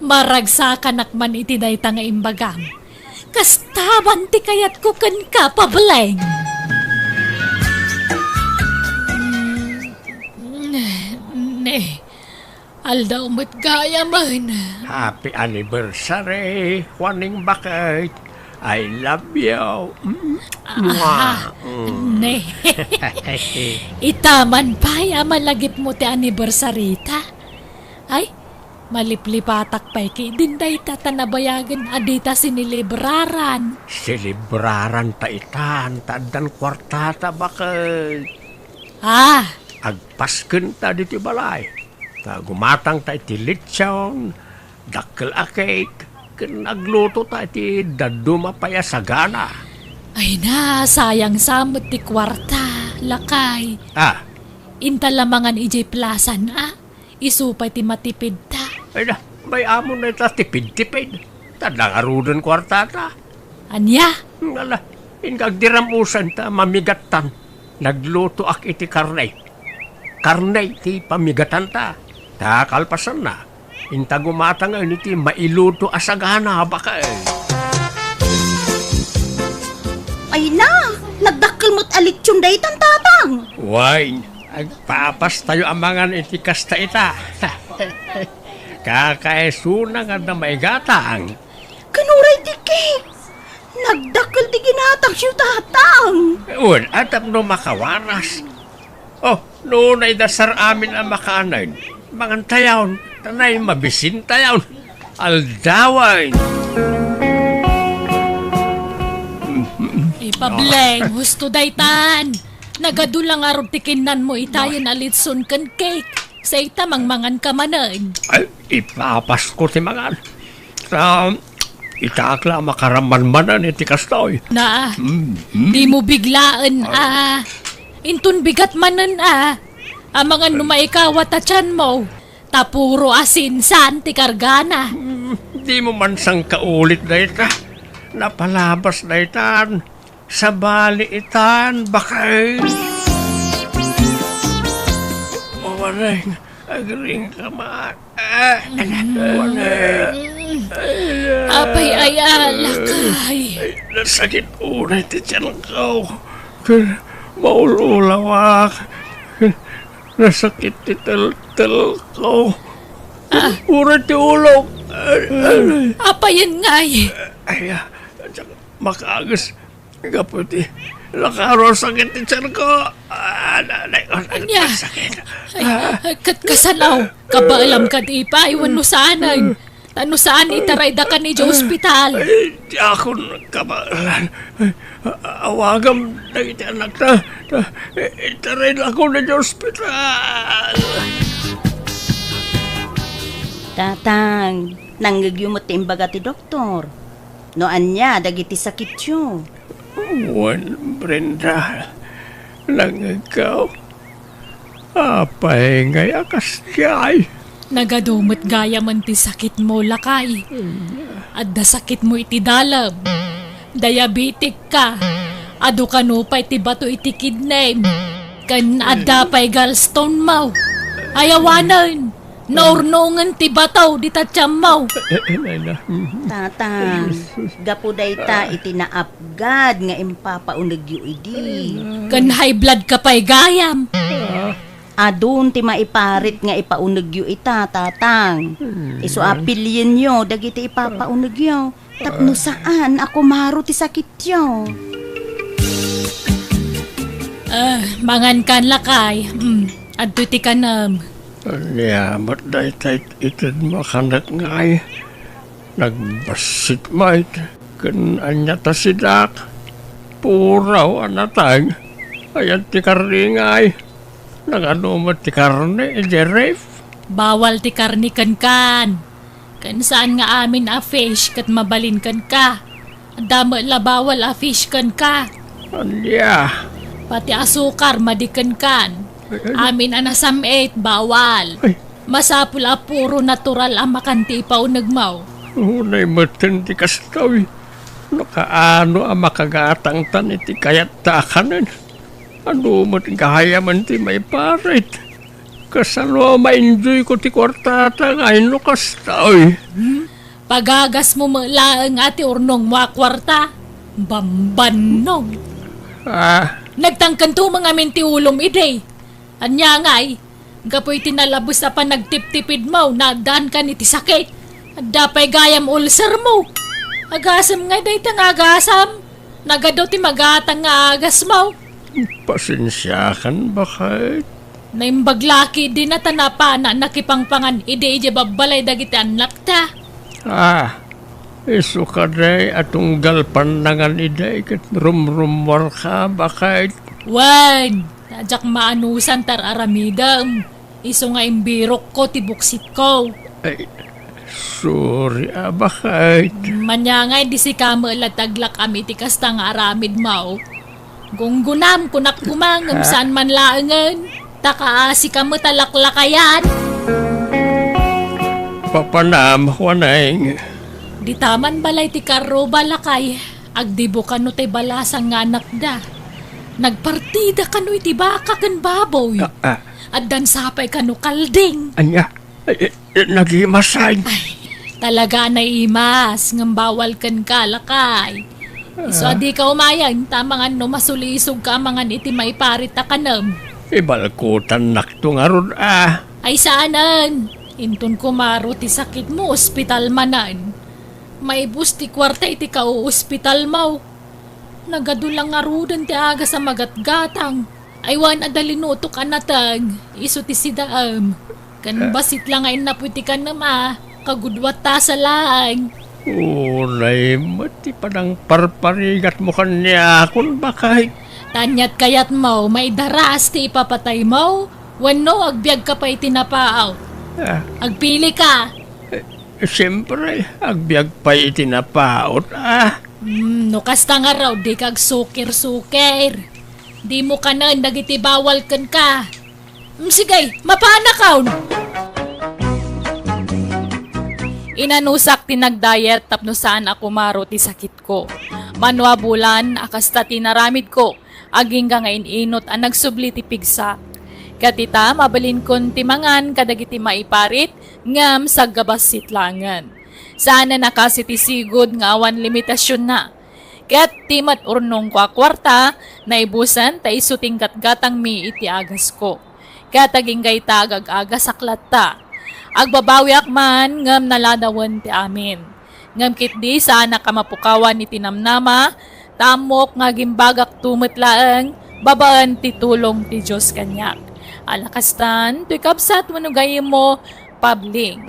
maragsakanak man iti dayta nga imbagam. Kasta man ti kayatko kenka, Pableng. Ne, aldaw met gayamen. Happy anniversary, Juaning Baket. I love you. Mm. Aha. Mwah. Mm. Ne. Ita man pay a malagipmo ti anniversary ta. Ay, maliplipatak pay ketdin dayta ta nabayagen a dita sinelebraran. Selebraranta itan ta addan kuartata, baket. Ah. Agpaskenta ditoy balay. Ta gumatangta iti litson, dakkel a cake, ken aglutota iti dadduma pay a sagana. Ay na, sayang sa met ti kuarta, lakay. Ah. Inta la mangan idiay plasan a, isu pay ti matipidta. Ay na, may-amon dayta tipid-tipid. Ta adda ngaruden kuartata. Ania? Ala, inka agdiram-usan ta mamigattan. Naglutoak iti karne. Karne ti pamigatanta. Ta kalpasanna, inta gumatangen iti mailuto a sagana, baket. Ay na, nagdakkel met a litson daytan, Tatang. Wen, agpapastayo a mangan iti kasta ita. Kakaisuna nga adda maigatang. Ken uray ti cake. Nagdakkel ti ginatangyo, Tatang. Wen, a tapno makawaras. Oh, no naidasar amin a makanen, mangantayon, ta nay mabisintayon. Aldawen. Ipableng, husto daytan. Nagadu la ngarud ti kinnanmo itayen a litson ken cake. Say ta mangmangan ka manen. Ay, ipapasko ti mangan. Ta, itaak la a makaramman manen iti kastoy. Na, Mm, mm. di mo biglaen, ah. Inton bigat manen, ah. Amangan no maikawa ta tianmo. Ta puro asin saan ti kargana. Mm, di mo man sangkaulit dayta. Napalabas daytan. Sabali itan, bakay. Mawareng, agring ka man. Ah, mawareng. Apay ay alakay. Ay, nasakit unay ti tiyan ko. Ken maul-ulawak. Nasakit ti teltel ko. Ah. Uray ti ulok. Ay, ay. Apayen ngay? Ay, ah, makaagis. Gapu ti nakaro sakit ti tiyan ko. Ah, nanay ko, Ania? sakit. Ay, Ah. ay, kat-, kasanaw, kabaelam kad ipay, wenno saanen. Ta no saan, itarayda kan iti ospital. Ay, diakon kabaelan. Ay, a-, awagam dagiti anakta. Ta, i-, itarayda kan iti ospital. Tatang, nangngegyo met ti imbaga ti doktor. No ania dagiti sakityo? Wen, Brenda, nangngegko. Apay ngay a kasdiay? Nagadu met gayamen ti sakitmo, lakay. Adda sakitmo iti dalem. Diabetic ka. Adu kano pay ti bato iti kidney. Ken adda pay gallstone mo. Ay awanen. Naurnongen ti bato dita tiammo. Eh, eh, nay na. Mhm. Tatang, gapu dayta iti naapgad nga impapaunegyo idi. Ken high blood ka pay gayam. Ah. Adun ti maiparit nga ipaunegyo ita, Tatang. Hmm. Isu a pilienyo dagiti ipapaunegyo. Tapno saan a kumaro ti sakityo. Ah, mangan kan, lakay. Mm, adtoy ti kanem. Ania met dayta it-, itedmo a kanek ngay? Nagbassit met. Ken ania ta sidak? Puraw a nateng. Ayan ti karne ngay. Nagadu met ti karne, idiay ref? Bawal ti karne kenkan. Ken saan nga amin a fish ket mabalin kenka. Adda met la bawal a fish kenka. Ania? Pati asukar madi kenkan. Ay, ay. Amin a nasam-it, bawal. Ay. Masapul a puro natural a makan ti ipaunegmo. Unay metten ti kastoy. No kaano a makagatangtan iti kayatta a kanen. Adu met gayamen ti maiparit. Kasano a ma-enjoyko ti kuartata ngay no kastoy? Hmm? Pagagasmo met laeng a ti urnongmo a kuarta. Bambannog. Ah. Nagtangken tumeng amin ti ulom idi. Ania ngay? Gapu iti nalabes a panagtiptipidmo, naaddaankan iti sakit. Adda pay gayam ulcermo. Agasem ngay dayta nga agasam. Nagadu ti magatang nga agasmo. Pasensiakan, baket. Naimbag la ketdi ta napana nakipangpangan idi idiay babbalay dagiti annakta. Ah, isu kadi a tunggal pannangan idi ket rumrummuarka, baket. Wen, ta diak maanusan ti ar-aramidem. Isu nga imbirokko ti buksitko. Ay, sorry a, baket. Ania ngay idi sika met la ti aglak-am iti kasta nga aramidmo. Gunggonam, kunak koma ngem saan man laengen. Ta kaasika met a laklakayan. Papanam, Juaneng. Dita man balay ti karruba, lakay. Agdibo kano ti balasang nga anakda. Nagpartida kano iti baka ken baboy. Ah, ah. Addan sapay kano kalding. Ania? Ay, eh, eh, nagimasan. Ay, talaga a naimas, ngem bawal kenka, lakay. Isu a dika umayen, ta amangan no masulisogka amangan iti maiparit a kanem. Ibalkutannakto ngarud a. Ay, saanen. Inton kumaro ti sakitmo, ospital manen. Maibus ti kuarta iti kaospitalmo. Nagadu la ngaruden ti agas a magatgatang. Ay, wen adda linutok a nateng, isu ti sidaem. Ken bassit la nga innapoy ti kanem a, kagudua tasa laeng. Unay met ti panangparparigatmo kaniakon, baket. Ania't kayatmo, maidaras ti ipapataymo, wenno agbiagka pay iti napaut? Ah. Agpilika. Eh, siempre, agbiag pay iti napaut, ah. Hmm, no kasta ngarud, dika agsukir-sukir. Dimo kanen dagiti bawal kenka. Mm, sige, mapanakon! Inanusak ti nag-diet tapno saan a kumaro ti sakitko. Mano a bulan a kasta ti naramidko, agingga nga in-inut a nagsubli ti pigsa. Ket ita, mabalinkon ti mangan kadagiti maiparit, ngem saggabassit laengen. Saanen a kasi ti sigud nga awan limitasionna. Ket ti met urnongko a kuarta, naibusen ta isu ti inggatgatangmi iti agasko. Ket agingga ita agag-agasak latta. Agbabawiak man ngem naladawen ti amin. Ngem ketdi saanak a mapukawan iti namnama, ta ammok nga agimbagakto met laeng babaen ti tulong ti Dios kaniak. Ala kastan, toy kabsat wenno gayyemmo, Pabling.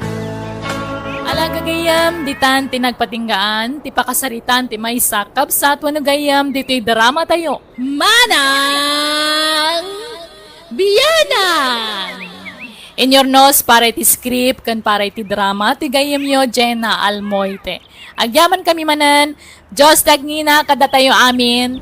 Ala gagayyem, ditan ti nagpatinggaan ti pakasaritaan ti maysa a kabsat wenno gayyem ditoy dramatayo, Manang Bianan! Inurnos para iti script ken para iti drama ti gayyemyo, Jenna Almoite. Agyamankami manen, Dios ti agngina kadatayo amin.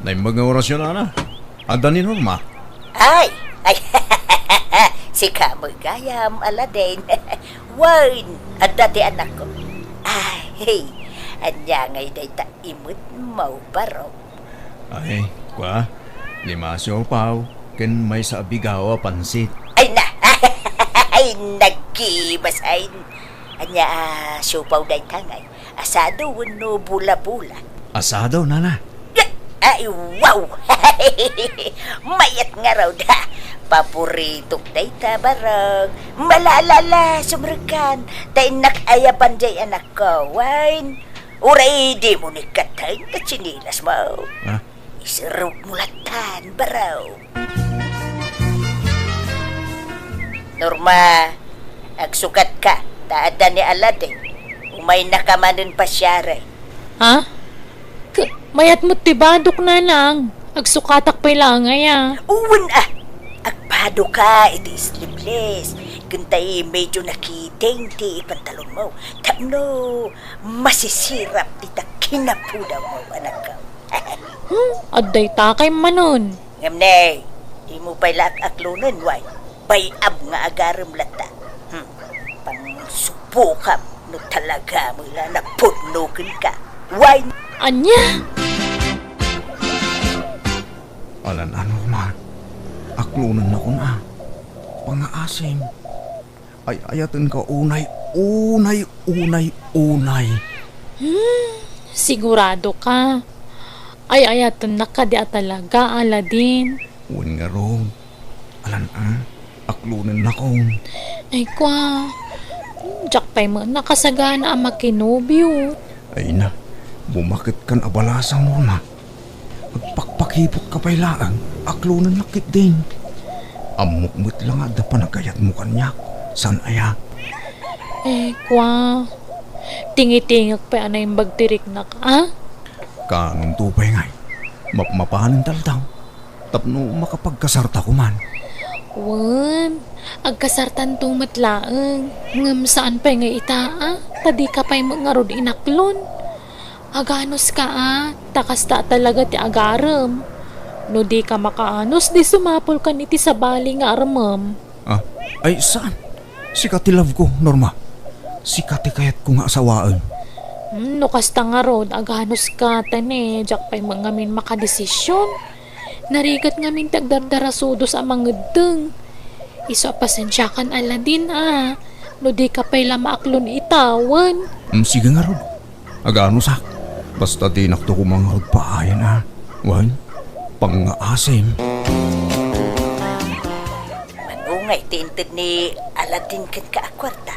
Naimbag nga orasyon, Ana. Adda ni Norma? Ay! Ay! Sika met gayam, Aladdin. Wen, adda ti anakko. Ay, ania ngay dayta imet mo, barok? Ay, kua, lima a siopaw, ken maysa a bigaw a pansit. Ay na! Ay, nagkibasain! Ania a siopaw dayta ngay? Asado wenno bola-bola? Asado, nana. Ay, wow! Mayat ngarud, ha? Paboritok dayta, barok. Malalala, sumrekkan. Ta innak ayaban jay anakko. Wen, uray dimo ni katten ti tsinelas mo. Ha? Iserrek mo lattan, barok. Norma, agsukatka, ta adda ni Aladdin. Umaynaka manen pasiari. Ha? K-, mayat met ti badok, nanang. Agsukatak pay laeng aya. Wen a, agpadoka iti sleeveless. Ken tay medyo nakiting ti pantalonmo. Tapno masisirap dita kinapudawmo, anakko. Hmm, adda ita kay manen. Ngem ne, dimo pay la ak-aklonen, wen? Bay-ab nga agarem latta. Hmm, pangsubokam no talaga met la napudno kenka. Wen? Ania? Alan, ano man? Aklonennakon a. Pangngaasim. Ay-ayatenka unay, unay, unay, unay. Hmm, sigurado ka? Ay-ayatennak kadi a talaga, Aladdin? Wen ngarud. Alan a, aklonennakon. Ay, kua. Diak pay met nakasagana a makinobio. Ay na, bumaketkan a balasang, Norma. Agpakpakiputka pay laeng, aklonennak ketdin. Ammok met la nga adda panagayatmo kaniak, saan aya? Eh, kua, tingitingek pay a naimbag ti riknak, a? Kaanonto pay ngay, mapmapanen taldaw, tapno makapagkasarta koman. Wen, agkasartanto met laeng, ngem saan pay nga ita, a? Ta dika pay met ngarud inaklon. Aganuska a, ta kasta a talaga ti agarem. No dika makaanus, di sumapulkan iti sabali nga armem. Ah, ay, saan? Sika ti love ko, Norma. Sika ti kayatko nga asawaen. Hmm, no kasta ngarud, aganuska, ta ne, diak pay met ngamin makadesisyon. Narigat ngamin ti agdardarasudos a mangeddeng. Isu a pasensiakan, Aladdin, a. No dika pay la maaklon ita, wen. Mm, sige ngarud. Aganusak. Basta dinakto koma ngarud paayen, a. Wen, pangngaasim. Mano ngay ti inted ni Aladdin kenka a kuarta?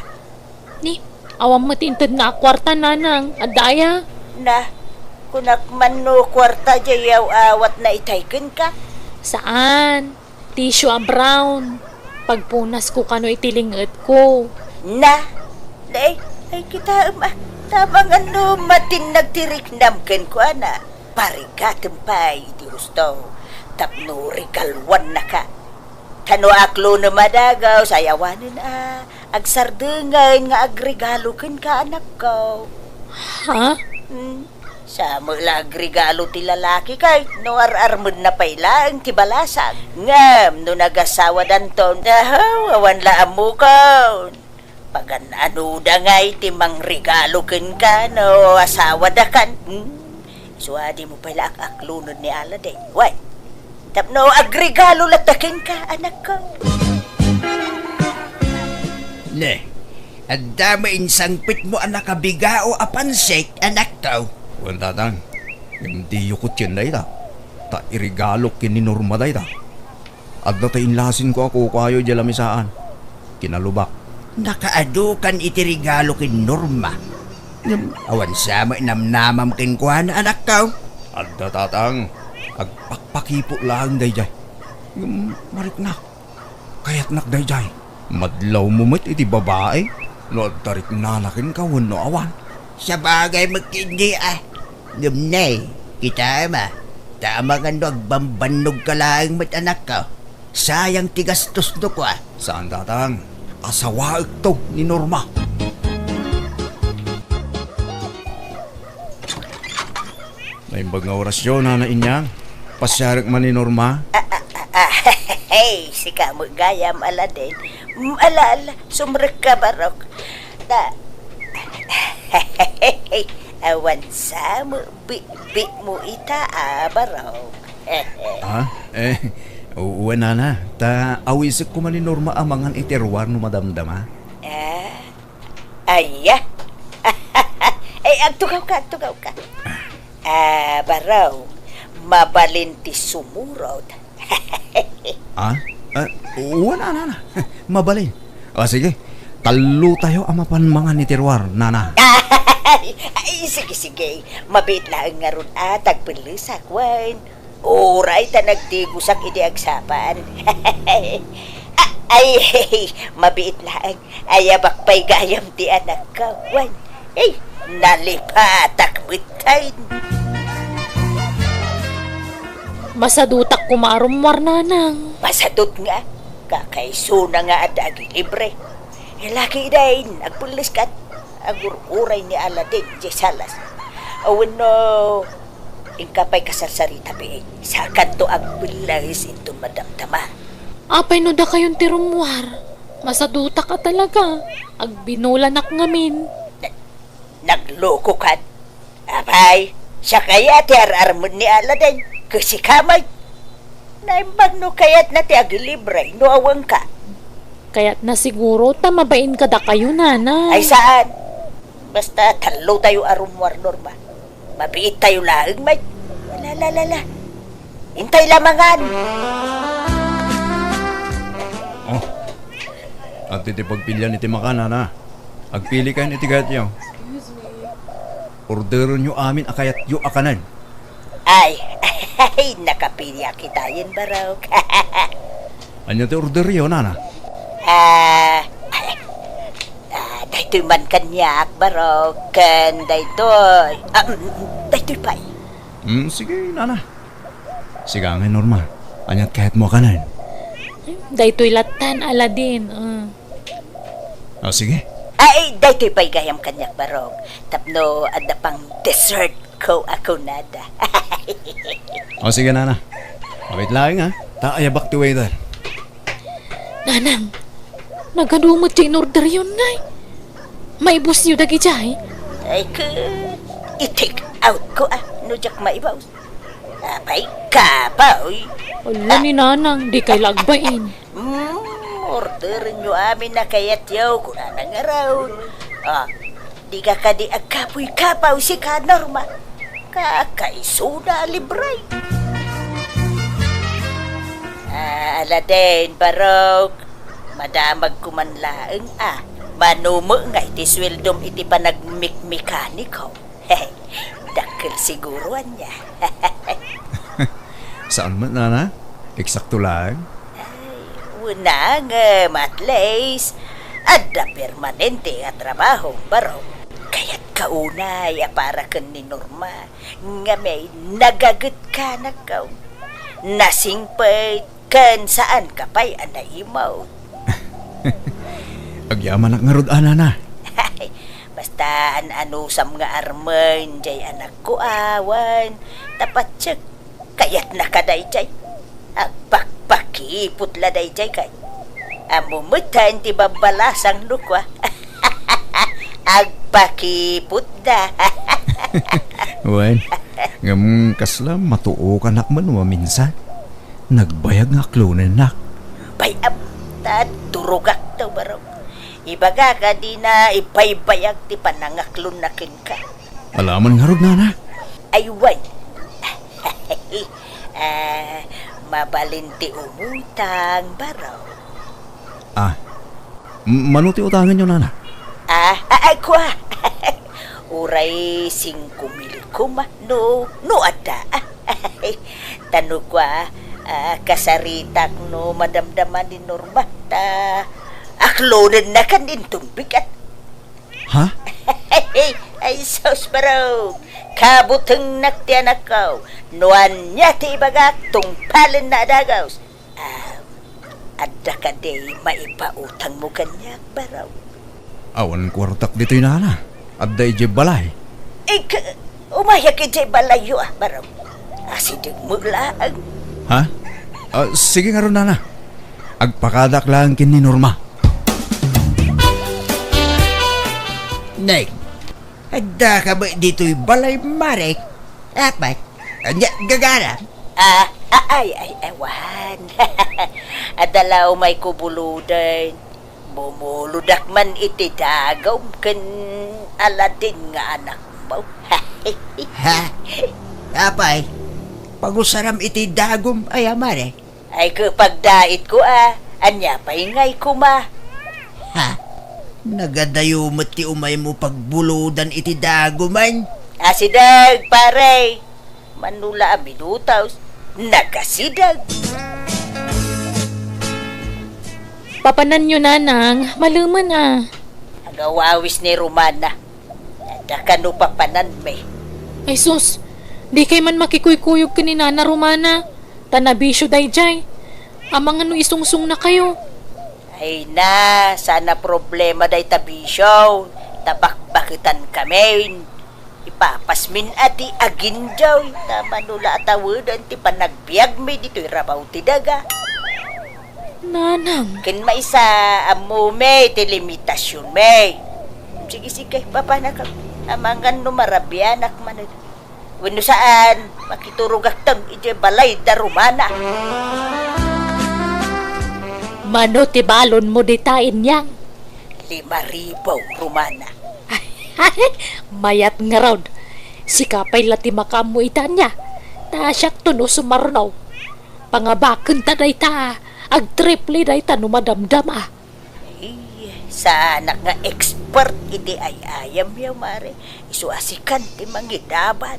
Ni, Awan met intedna a kuarta, nanang. Adda aya? Na, kunak man no kuarta diay aw-awatna itay kenka? Saan. Tissue a brown. Pagpunasko kano iti ling-etko. Na, na, ay, ay, kitaem, ah. Tama nga no matinnag ti riknam kenkuana. Parigatem pay iti husto tapno regaluannaka. Ta no aklonem a dagus, ay awanen a agsardengen nga agregalo kenka, anakko. Ha? Hmm. Sa met la agregalo ti lalaki ket no ar-armenna pay laeng ti balasang. Ngem no nagasawadanton, ahaw, awan la ammokon. Pagan-anoda ngay ti mangregalo kenka no asawadakan? Hmm? Isu a dimo pay la ak-akloned ni Aladdin. Wen, tapno agregalo latta kenka, anakko. Ne, adda met insangpetmo a nakabigao a pansit, anakko? Wen, tatang. Ngem diyo kutien dayta. Ta iregalok ken ni Norma dayta. Adda ta inlasinko a kukuayo idiay lamisaan. Kinalubak. Nakaadukan iti regalo ken Norma. Ngem awan sa met namnamam kenkuana, anakko? Adda, tatang. Agpakpakipot laeng daydiay. Ngem mariknak. Kayatnak daydiay. Madlawmo met iti babai no adda riknana kenka wenno awan. Sabagay met ketdi a. Ngem ne, kitaem a, ta amangan no agbambannogka laeng met, anakko. Sayang ti gastosno kua. Saan, tatang. Asawaekto ni Norma. Naimbag nga orasyo, Nana Inyang. Pasiarek man ni Norma. Ah, ah, ah, ah, hey, sika met gayam, Aladdin. Mm, ala, ala, sumrekka, barok. Ta, awan sa met bitbitmo ita, a, barok. Ah, eh, u-, wen, Nana. Ta awisek koma ni Norma a mangan iti ruar no madamdama. Ah, Aya? Eh, agtugawka, agtugawka. Ah, barok, mabalin ti sumurot. Ah? Ah, wen, Nana. Mabalin. O, sige. Tallotayo a mapan mangan iti ruar, Nana. Ay, ay, sige, sige. Mabiit laeng ngarud a ta agpellesak, wen. Uray ta nagtigusak idi agsapar. A-, ay, mabiit laeng. Ayabak pay gayam ti anakko. Wen, ay, nalipatak metten. Masadutak koma a rummuar, nanang. Masadut nga. Kakaisuna nga adda agilibre. Laki dayn, agpelleskan. Agur-uray ni Aladdin, diay salas. Wenno, inka pay kasarsarita, pi. Sakanto agpelles inton madamdama. Apay no dakayon ti rummuar? Masadutak a talaga. Agbinulanak ngamin. Na-, naglokokan? Apay, siak aya ti ar-armen ni Aladdin? Ket sika met? Naimbag no kayatna ti agilibre no awanka. Kayatna siguro ta mabain kadakayo, nanang. Ay, saan? Basta tallotayo a rummuar, Norma. Mabiittayo laeng met. La, la, la, la. Intay la mangan. Oh. Adtoy ti pagpilian iti makan, Nana. Agpilikayon iti kayatyo. Orderenyo amin a kayatyo a kanen. Ay, ay, nakapiliak itayen, barok. Ania ti orderyo, Nana? Ah, ah, daytoy man kaniak, barok, ken daytoy. Ah, mm, daytoy pay. Mm, sige, Nana. Sika ngay, Norma. Ania ti kayatmo a kanen? Daytoy lattan, Aladdin. Ah. O, sige. Ay, daytoy pay gayam kaniak, barok. Tapno adda pang dessert ko a kunada. O, sige, Nana. Wait lang, ha? Ta ayabak ti waiter. Nanang, nagadu met ti inorderyon, ngay? Maibusyo dagidiay? Ay, ket, i-take out ko, ah, no diak maibus. Apay, kapoy. Ala ni Nanang, dikay la agbain. Hmm, orderenyo amin a kayatyo, kunana ngarud. Ah, dika kadi agkapoy-kapoy, sika, Norma. Kakaisuna a libre. Ah, Aladdin, barok. Madamagko man laeng, ah. Mano met nga iti sueldom iti panagmikmekaniko? Dakkel siguro ania. Saan met, nana? Eksakto laeng? Ay, wen ngem, at least, adda permanente a trabaho, barok. Kayatka unay a para ken ni Norma, ngem nagagetkanak. Nasingpet ken saanka pay a naimut. Agyamanak ngarud a, nana. Basta an-anusam nga armen jay anakko awan, ta patsek, kayatnaka dayjay. Agpakpakiput la dayjay kay. Ammo met ti babbalasang no kua. Agpakiput da. Wen, ngem kasla matuokanak man maminsan. Nagbayag nga aklonennak. Bay-am, ta turogak to, barok. Ibagak a dina ibaybayag ti panangaklonna kenka. Alaman ngarud, nana? Ay, wen. Ah, mabalin ti umutang, barok. Ah, m-, mano ti utangenyo, nana? Ah, ah, ay, kua. Uray singko mil koma, no, no adda. Ta no kua, ah, kasaritak no madamdama ni Norma, ta aklonennakan inton bigat. Ha? Ay, sus, barok. Kabutengnak ti anakko. No ania ti ibagak, tungpalenna a dagus. Ah, adda kadi maipautangmo kaniak, barok? Awan kuartak ditoy, nana. Adda idiay balay. Ik-, umayak idiay balayyo, ah, barok. Asideg mo laeng. Ha? Ah, sige ngarud, nana. Agpakadak laeng ken ni Norma. Neng, adda ka met ditoy balay, mare? Apay, ania gagana? Ah, ah, ay, ay, awan. Adda la umayko buloden. Bumuludak man iti dagum ken Aladin nga anakmo. Ha? Apay, pagusaram iti dagum aya, mare? Ay, ket pagdaitko a, ania pay ngay koma? Ha? Nagadayo met ti umaymo pagbulodan iti daguman? Asideg, pare. Mano la a minutos, nagasideg. Papananyo, nanang, malemen a. Agawawis ni Romana. Adda kano papananmi? Ay sus, dikay man makikuykuyog ken ni Nana Romana. Ta nabisio dayjay. Amangan no isungsungnakayo. Ay na, saan a problema dayta bisio. Ta bakbaketankamin. Ipapasmin a ti aginjoy. Ta mano la a taweden ti panagbiagmi ditoy rabaw ti daga. Nanang. Ken maysa, ammomi ti limitasionmi. Sige, sige, papanakak. Amangan no marabianak manen. Wenno saan, makiturogak tem idiay balay da Romana. Mano ti balonmo dita, Inyang? Lima ribu, Romana. Mayat ngarud. Sika pay la ti makaammo ita ania. Ta siakto no sumarno. Pangabakenta dayta, agtriple dayta no madamdama. Ay, saanak nga expert iti ay-ayamyo, mare. Isu a sikan ti mangidaban.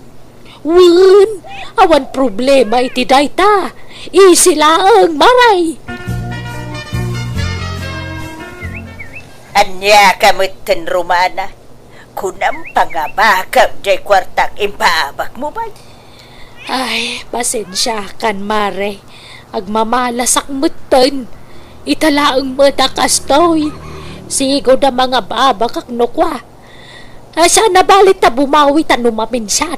Wen, awan problema iti dayta. Easy laeng, mare. Ania ka metten, Romana? Kunam, pangabakam jay kuartak impaabakmo, bay. Ay, pasensiakan, mare. Agmamalasak metten. Ita laeng met a kastoy. Sigud a mangababakak no kua. Ah, saan a bale ta bumawi ta no maminsan.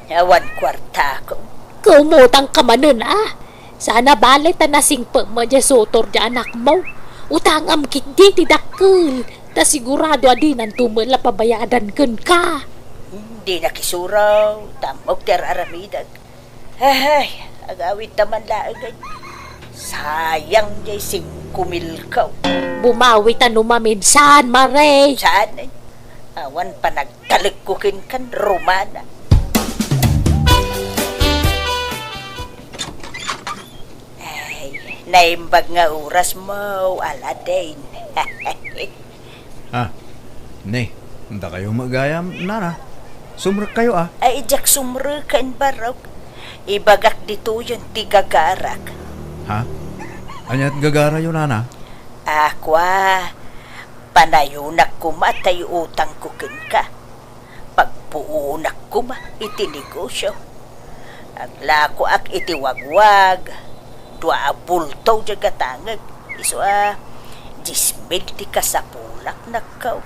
Awan kuartako. Kaumutangka manen, a. Saan a bale ta nasingpetmo diay sutor diay anakmo. Utangam ketdi ti dakkel. Ta sigurado a dinanto met la pabayadan kenka. Dinak isuro, ta ammok ti ar-aramidek. Ay, agawidta man laeng. Sayang diay singko milko. Bumawi ta no maminsan, mare. Saan? Awan panagtalekko kenkan, Romana. Ay, naimbag nga orasmo, Aladin. Ah, ne, dakayo met gayam, nana. Sumrekkayo, a. Ay, diak sumreken, barok. Ibagak ditoyen ti gagarak. Ha? Ania't gagarayo, nana? A, kua, panayonak koma tay utangko kenka. Pagpuonak koma iti negosio. Aglakoak iti wagwag, dua a bulto diay gatangek, isu a dies mil ti kasapulak, nakkaw.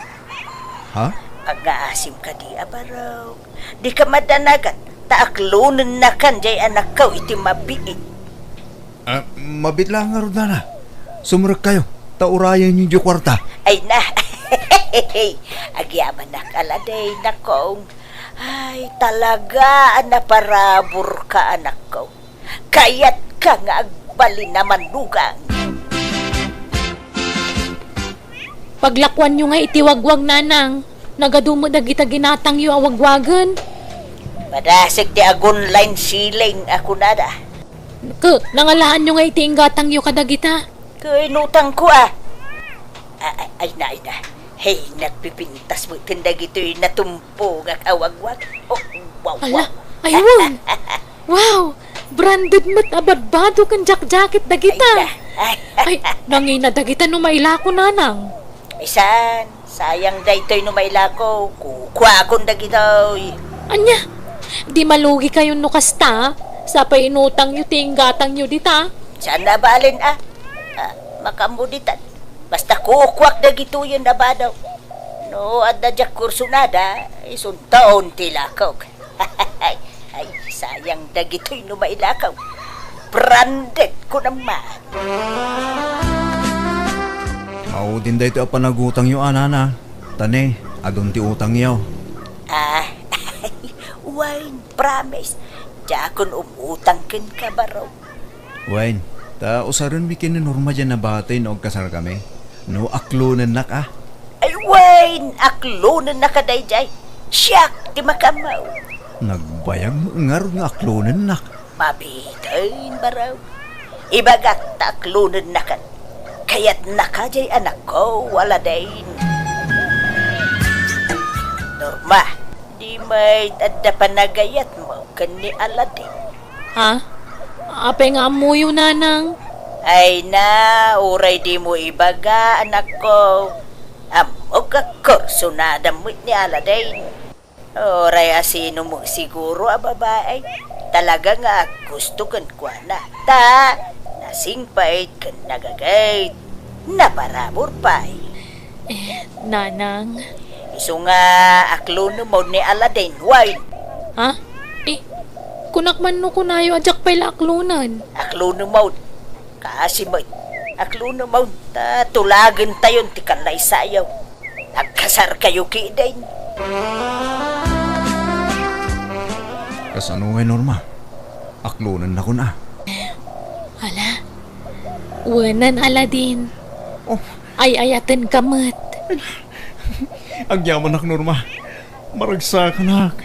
Ha? Agngaasim kadi a barok. Dika madanagan, ta aklonennakan diay anakkaw iti mabiit. Ah, mabiit laeng ngarud, nana. Sumrekkayo, ta urayenyo diay kuarta. Ay na. Agyamanak, Aladin, nakong. Ay, talaga a naparaburka, anakko. Kayatka nga agbalin a mannugang. Paglakuanyo nga iti wagwag, nanang. Nagadu met dagita ginatangyo a wagwagen. Madasig ti agun-line selling a kunada. Ket, nangalaanyo nga iti inggatangyo kadagita? Ket inutangko, a. A-, a-, ay na, ay na. Hey, nagpipintas met ken dagitoy natumpogak a wagwag. Oh, wow, ala, wow. Ay, wow. Wow! Branded met a badbado ken jacket dagita. Ay, na. Ay, nangina dagita no mailako, nanang. Isan, sayang daytoy no mailako. Kukuakon dagitoy. Ania? Di malugikayon no kasta? Sa pay inutangyo ti inggatangyo dita? Saan a balen, a? A, makaammo ditan. Basta kukuak dagitoyen a bado. No adda diak kursunada, isunton ti lakok. Ay, sayang dagitoy no mailakaw. Branded ko naman. Maudin daytoy a panagutangyo, a, nana. Ta ne, adun ti utangyo. A, Wayne, promise. Diakon umutang kenka, baro. Wen, ta usarenmi ken ni Norma diay a batay no agkasarkami. No aklonennak, a. Ay, wen, aklonennaka daydiay. Siak ti makaammo. Nagbayag met ngarud nga aklonennak. Mabiiten, baro. Ibagak ta aklonennakan. Kayatnaka diay anakko, Aladin. Norma, di met adda panagayatmo ken ni Aladin? Ha? Apay nga ammoyo, nanang? Ay na, uray dimo ibaga, anakko. Ammok a kursunada met ni Aladin. Uray asino met siguro a babai, talaga nga aggusto kenkuana. Ta, nasingpet ken nagagayt, naparabur pay. Eh, nanang. Isu nga aklonem maud ni Aladin, wen. Ha? Eh, kunak man no kunayo a diak pay la aklonen. Aklonem maud. Kaasi met. Aklonem maud. Ta tulagentayon ti kallaysayo. Agkasarkayo ketdin. Kasano ngay, Norma? Aklonennakon a. Ala, wenen, Aladin. Oh. Ay-ayatenka met. Agyamanak, Norma. Maragsakanak.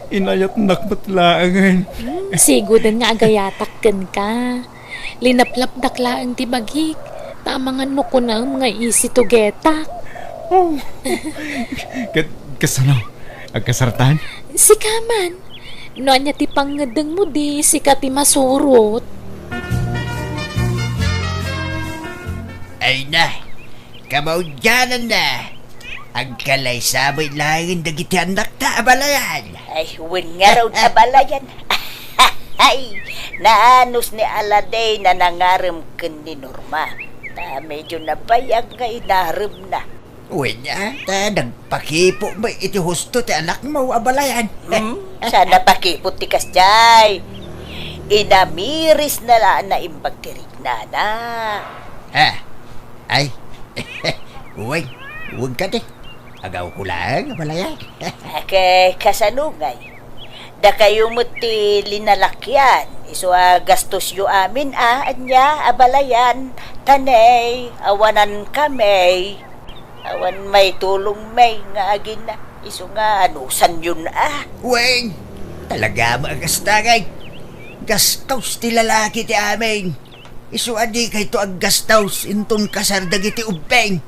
Inayatnak met laengen. Hmm, siguden nga agayatak kenka. Linaplapdak laeng ti bagik, ta amangan no kunaem nga isi tugetak. Oh. Ket, kasano? Agkasartan? Sika man. No ania ti pangngeddengmo, di sika ti masurot. Ay na, kamaudiananna. Agkalaysa met laeng dagiti annakta a balayan. Ay, wen ngarud a balayan. Ay, naanus ni Aladin a nangarem ken ni Norma. Ta medyo nabayag nga inaremna. Wen a, ta nagpakipo met iti husto ti anakmo a balayan. Hmm? Saan a pakipot ti kasdiay? Inamirisna la a naimbag ti riknana. Ha? Ay, wen, wen kadi. Agawko laeng a balayan. Ket kasano ngay? Dakayo met ti linalakian, isu a gastosyo amin a, ania, a balayan, ta ne, awanan kami. Awan maitulongmi nga agina, isu nga anusanyon a. Wen, talaga met a kasta ngay. Gastos ti lalaki ti amin. Isu a dikayto aggastos inton kasar dagiti ubbing.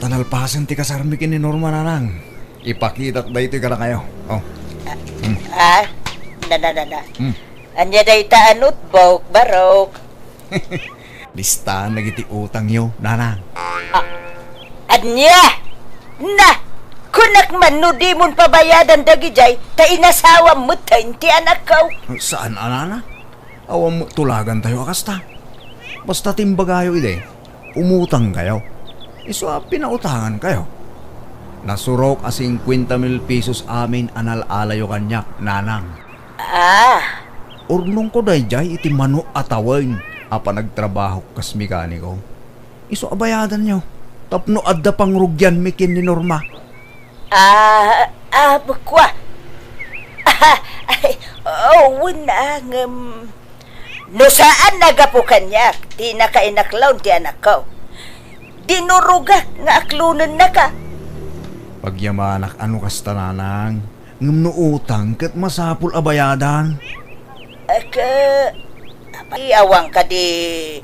Nalpasen ti kasarmi ken ni Norma, Nanang. Ipakitak daytoy kadakayo. Oh. Hmm. Ah, na, na, na, na. Hmm. Ania dayta a notebook, Barok? Listaan dagiti utangyo, Nanang. Ah, ania? Na, kunak man no dimon pabayadan dagidiay, ta inasawam metten ti anakko. Saan a, Nanang? Awan met tulagantayo a kasta. Basta ti imbagayo idi, umutangkayo. Isu a pinautangankayo. Nasurok a singkuenta mil pesos amin a nal-alayo kaniak, Nanang. Ah. Urnongko daydiay iti mano a tawen a panagtrabahok kas mekaniko. Isu a bayadanyo tapno adda pangrugianmi ken ni Norma. Ah, ah, kua. Ah, ay, oo, wen a, ngem no saan a gapu kaniak ti nakainaklaw ti anakko, dinurogak nga aklonennaka. Pagyamanak a no kasta, Nanang, ngem no utang ket masapul a bayadan. Ket, apay, awan kadi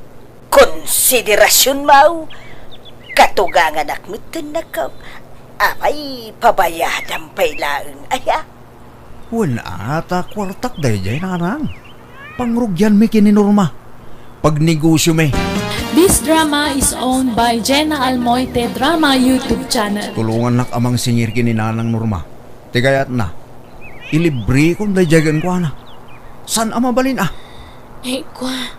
konsiderasionmo? Katuganganak metten, anakko. Apay, pabayadam pay laeng aya? Wen a, ta kuartak daydiay, Nanang. Pangrugianmi ken ni Norma. Pagnegosiomi. This drama is owned by Jenna Almoite Drama YouTube channel. Tulongannak a mangsingir ken ni Nanang Norma. Ti kayatna, ilibrekon daydiay kenkuana. Saan a mabalin a? Eh, kua,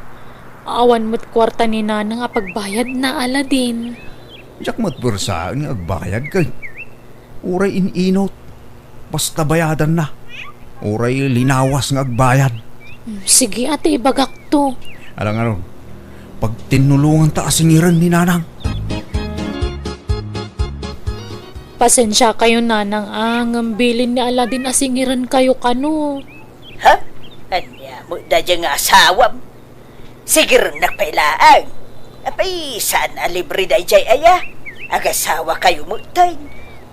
awan met kuarta ni Nanang a pagbayadna, Aladin. Diak met puersaen nga agbayad ket uray in-inut. Basta bayadanna. Uray linawas nga agbayad. Hmm, sige, ati, ibagakto. Ala ngarud, pagtinnulonganta a singiren ni Nanang. Pasensiakayo, Nanang, a, ngem bilin ni Aladin a singirenkayo kano. Ha? Ania met daydiay nga asawam? Sigirennak pay laeng. Apay, saan a libre daydiay aya? Agasawakayo metten.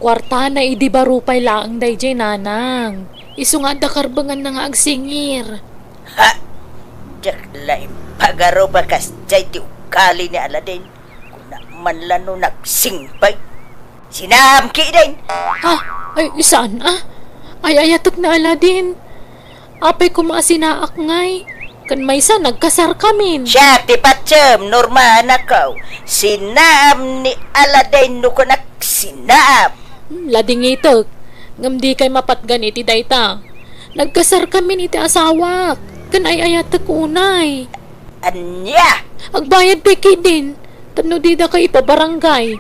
Kuartana idi baro pay laeng daydiay, Nanang. Isu nga adda karbenganna nga agsingir. Ha? Diak la impagarup a kasdiay ti ugali ni Aladin. Kunak man la no nagsingpet. Sinaam ketdin. Ah, ay, saan a? Ay-ayatek ni Aladin. Apay koma a sinaak ngay? Ken maysa, nagkasarkamin. Siak ti patiem, Norma, anakko. Sinaam ni Aladin no kunak sinaam. Hmm, ladingitek. Ngem dikay mapatgan iti dayta. Nagkasarkamin iti asawak. Ken ay-ayatek unay. Ania? Agbayad pay ketdin. Tapno didaka ipabarangay.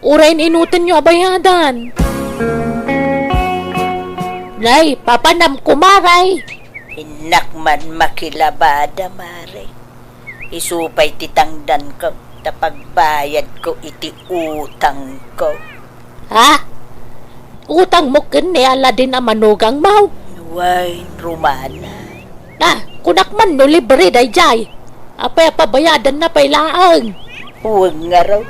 Uray in-inutenyo a bayadan. Nay, papanam koma, Nay. Innak man makilabada, Mare. Isu pay ti tangdanko ta pagbayadko iti utangko. Ha? Utangmo ken ni Aladin a manugangmo? Wen, Romana. Ah, kunak man no libre daydiay. Apay a pabayadanna pay laeng? Wen ngarud,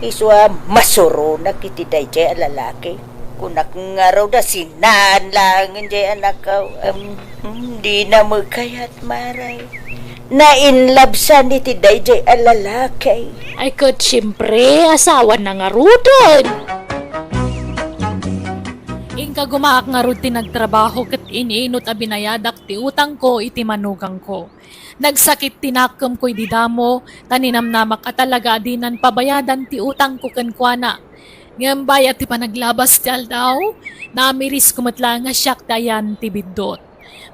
isu a masuronak iti daydiay a lalaki. Kunak ngarud a sinaam laengen diay anakko. Em, hmm, dina met kayat, Mare. Na-in love san iti daydiay a lalaki. Ay ket, siempre, asawana ngaruden. Inka gumaak ngarud ti nagtrabaho ket in-inut a binayadak ti utangko iti manugangko. Nagsakit ti nakemko idi damo, ta ninamnamak a talaga a dinan pabayadan ti utangko kenkuana. Ngem bayat ti panaglabas ti aldaw, namirisko met laeng a siak ti ayan ti biddut.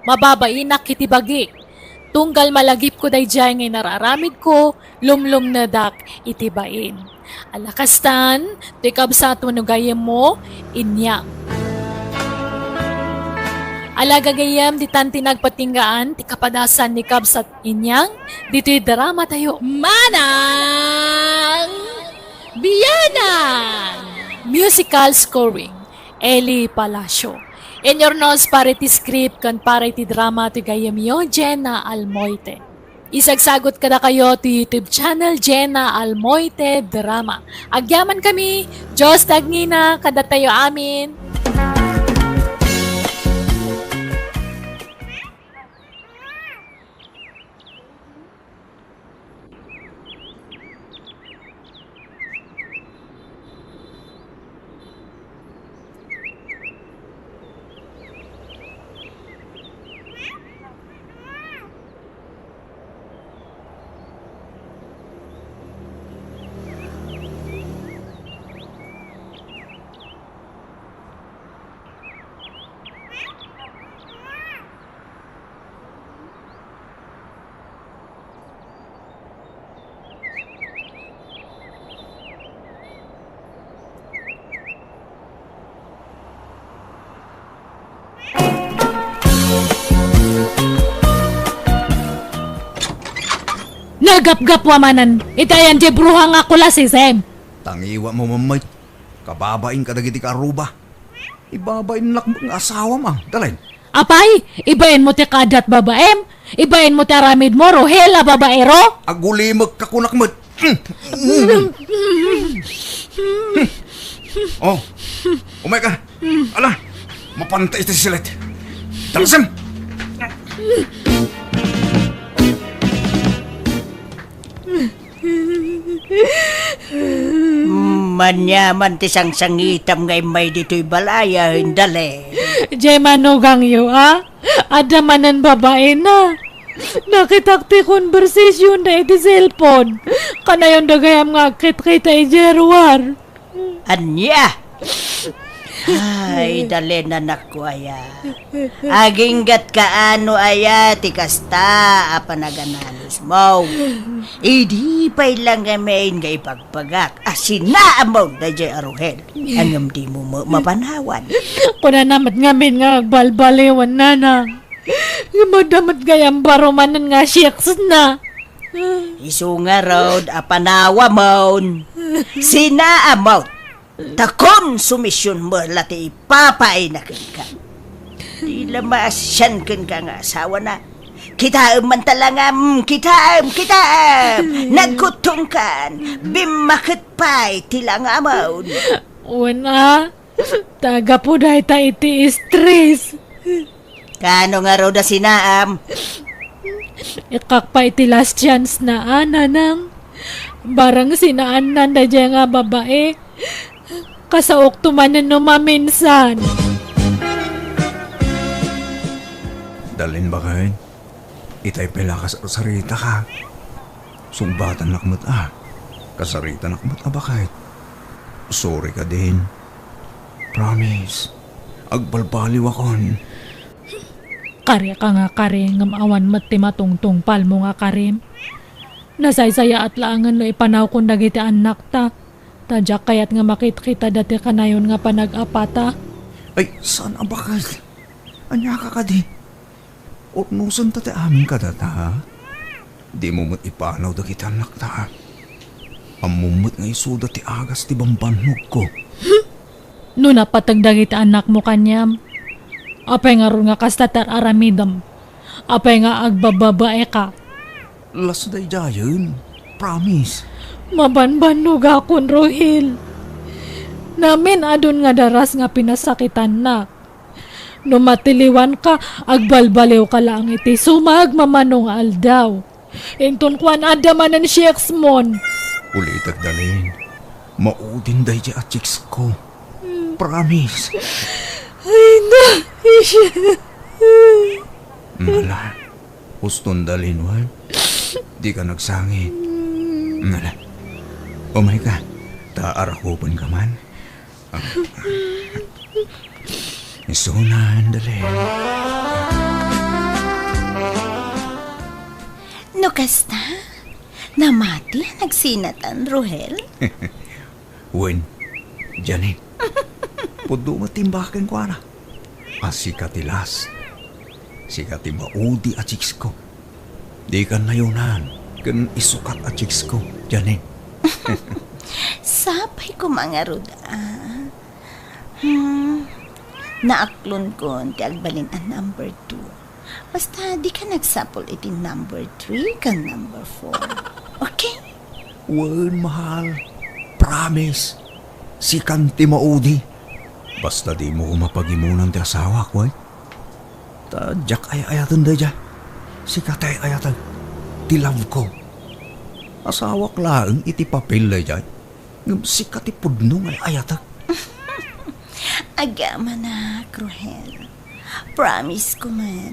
Mababainak iti bagik. Tunggal malagipko daydiay nga inararamidko, lumlumnedak iti bain. Ala kastan, toy kabsat wenno gayyemmo, Inyang. Ala gagayyem, ditan ti nagpatinggaan ti kapadasan ni kabsat Inyang ditoy drama tayo. Manang Bianang! Musical scoring, Eli Palacio. Inyurnos para iti script ken para iti drama ti gayyemyo, Jenna Almoite. Isagsagut kadakayo ti YouTube channel, Jenna Almoite Drama. Agyamankami, Dios ti agngina kadatayo amin. Gapgapu a manen iti ayan diay bruha nga kulasisem. Tangiwatmo met, kababain kadagiti kaaruba. Ibabainnak met nga asawam, a, Dalin. Apay, ibainmo ti kaaddat babaim? Ibainmo ti aramidmo, Ruhel a babaero? Agulimekka kunak met. Oh, umayka. Ala, mapanta iti silet. Dalasem! Maniaman ti sangsangitam nga immay ditoy balay, a, Dalin. Diay manugangyo, a? Adda manen babaina. Nakitak ti konbersasionda iti cellphone. Kanayon da gayam nga agkitkita idiay ruar. Ania? Ay, Dalin, anakko aya. Aginggatka no aya ti kasta a panaganalosmo. Idi pay la ngamin nga ibagbaga a sinaamon daydiay a Ruhel, ngem dimo ma-, mapanawan. Kunana met ngamin nga agbalbaliwen, nanang. Ngem adda met gayam baro manen nga sex na. Isu ngarud a panawamon, sinaamon. Ta konsumision met la ti ipapaayna kenka. Di la maasian kenka nga asawana. Kitaem man talangam, kitaem, kitaem! Nagkuttongkan, bimmaket pay ti langamon. Wen a, ta gapu dayta iti stress. Kaano ngarud a sinaam? Ikkak pay iti last chance na, a, nanang. Barang sinaannan daydiay nga babai, kasaokto manen no maminsan. Dalin, baket, itay pay la kasarsarita ka. Sungbatannak met a. Kasaritanak met a, baket. Sorry ka din. Promise. Agbalbaliwakon. Kari ka nga kari, ngem awan met ti matungtungpalmo nga karim. Nasaysayaat laengen no ipanawkon dagiti annakta, ta diak kayat nga makitkitada ti kanayon nga panag-apata. Ay, saan a baket? Ania ka kadi? Urnosenta ti amin kadata, ha? Dimo met ipanaw dagiti annakta. Ammom met nga isuda ti agas ti bambannogko. No napateg dagiti annakmo kaniam, apay ngarud nga kasta ti ar-aramidem? Apay nga agbababaeka? Las daydiayen. Promise. Mabanbannogakon, Ruhel. Namin-adun nga daras nga pinasakitannak. No matiliwanka, agbalbaliwka laeng iti sumagmamano nga aldaw. Inton kuan, adda manen chicks mon. Ulitek, Dalin. Maudin daydiay a chicks ko. Promise. Ay, na, isya. Ala, uston, Dalin, wen? Dika nagsangit. Ala, umayka, ta arakupenka man. Isunan, Dalin. No kasta, namati a nagsinatan, Ruhel? Wen, Janine. Pudno met ti imbag kenkuana. A sika ti las. Sika ti maudi a chicks ko. Dikan nayonan ken isukat a chicks ko, Janine. Sapay koma ngarud, a. Hmm, naaklonkon ti agbalin a number two. Basta, dika nagsapul iti number three ken number four. Okay? Wen, mahal. Promise. Sikan ti maudi. Basta dimo koma pagimunan ti asawak, wen? Ta diak ay-ayaten daydiay. Sika ti ay-ayatek. Ti love ko. Asawak laeng iti papel daydiay. Ngem sika ti pudno nga ay-ayatek. Agamanak, Ruhel. Promise ko met.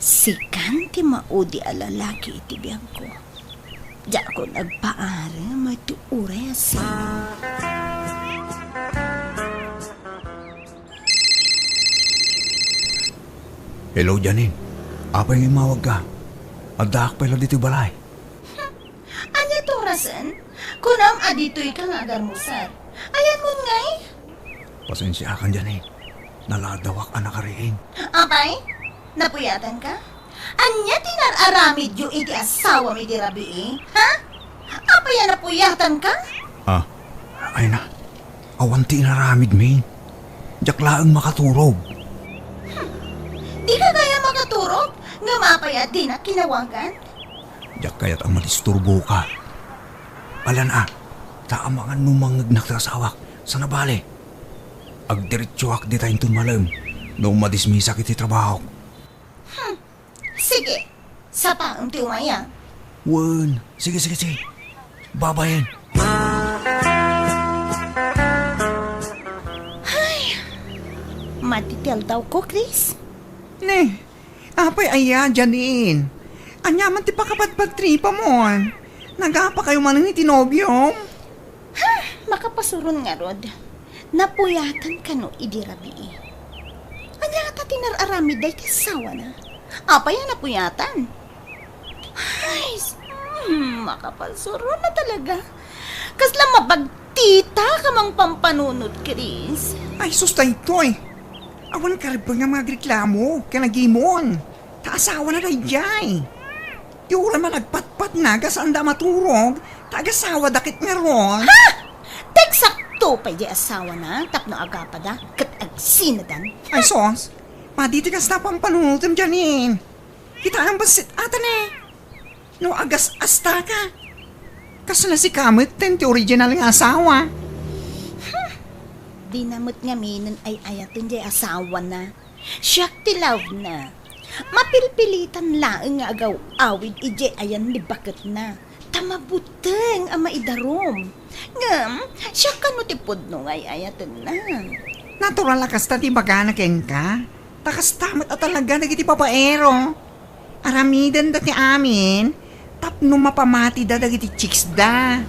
Sikan ti maudi a lalaki iti biagko. Diakon agpaarem ti uray a sano. Hello, Janine. Apay nga immawagka? Addaak pay la ditoy balay. Ania ti orasen? Kunam a ditoyka nga agarmusar. Ayanmon ngay? Pasensiakan, Janine. Naladawak a nakariing. Apay? Napuyatanka? Ania ti nar-aramidyo iti asawam idi rabii? Ha? Apay a napuyatanka? Ah, ay na. Awan ti inaramidmi. Diak laeng makaturog. Hmm. Dika gayam makaturog? Ngem apay a dinak kinawagan? Diak kayat a madisturboka. Ala na, ta amangan no mangngegnak ti asawak. Sana bale, agdiretsoak dita inton malem no madismisak iti trabahok. Hmm. Sige, sapaem ti umay, a. Wen, sige, sige, sige. Babaen. Ay, madi ti aldawko, Chris. Ne, apay aya, Janine? Ania man ti pakabadbadtripamon? Nagapakayo manen iti nobiom? Ha, makapasuron ngarud. Napuyatan kano idi rabii? Ania ngata ti nar-aramid dayta asawana? Apay a napuyatan? Ay, s-, hmm, makapasuron na talaga. Kasla mabagtita ka mang pampanunot, Chris. Ay, sus, daytoy. Awan karibeng nga mga agreklamo ken agimon. Ta asawana daydiay. Ti uray man agpatpatna, gasaanda a maturog, ta agasawada ket ngarud. Ha? Eksakto pay di asawana tapno agapada ket agsinadan. Ay, sus. Madi ti kasta pampanunotem, Janine. Kitaem bassit ata ne. No agas-asta ka. Kasla sika metten ti original nga asawa. Hmm. Dina met ngaminen ay-ayaten di asawana. Siak ti love na. Mapilpilitan laeng nga agaw-awid idiay ayan ni baketna. Ta mabuteng a maidarum. Ngem, siak kano ti pudno nga ay-ayatenna. Natural a kasta ti ibagana kenka. Ta kasta met a talaga dagiti babaero. Aramidenda ti amin tapno mapamatida dagiti chicksda.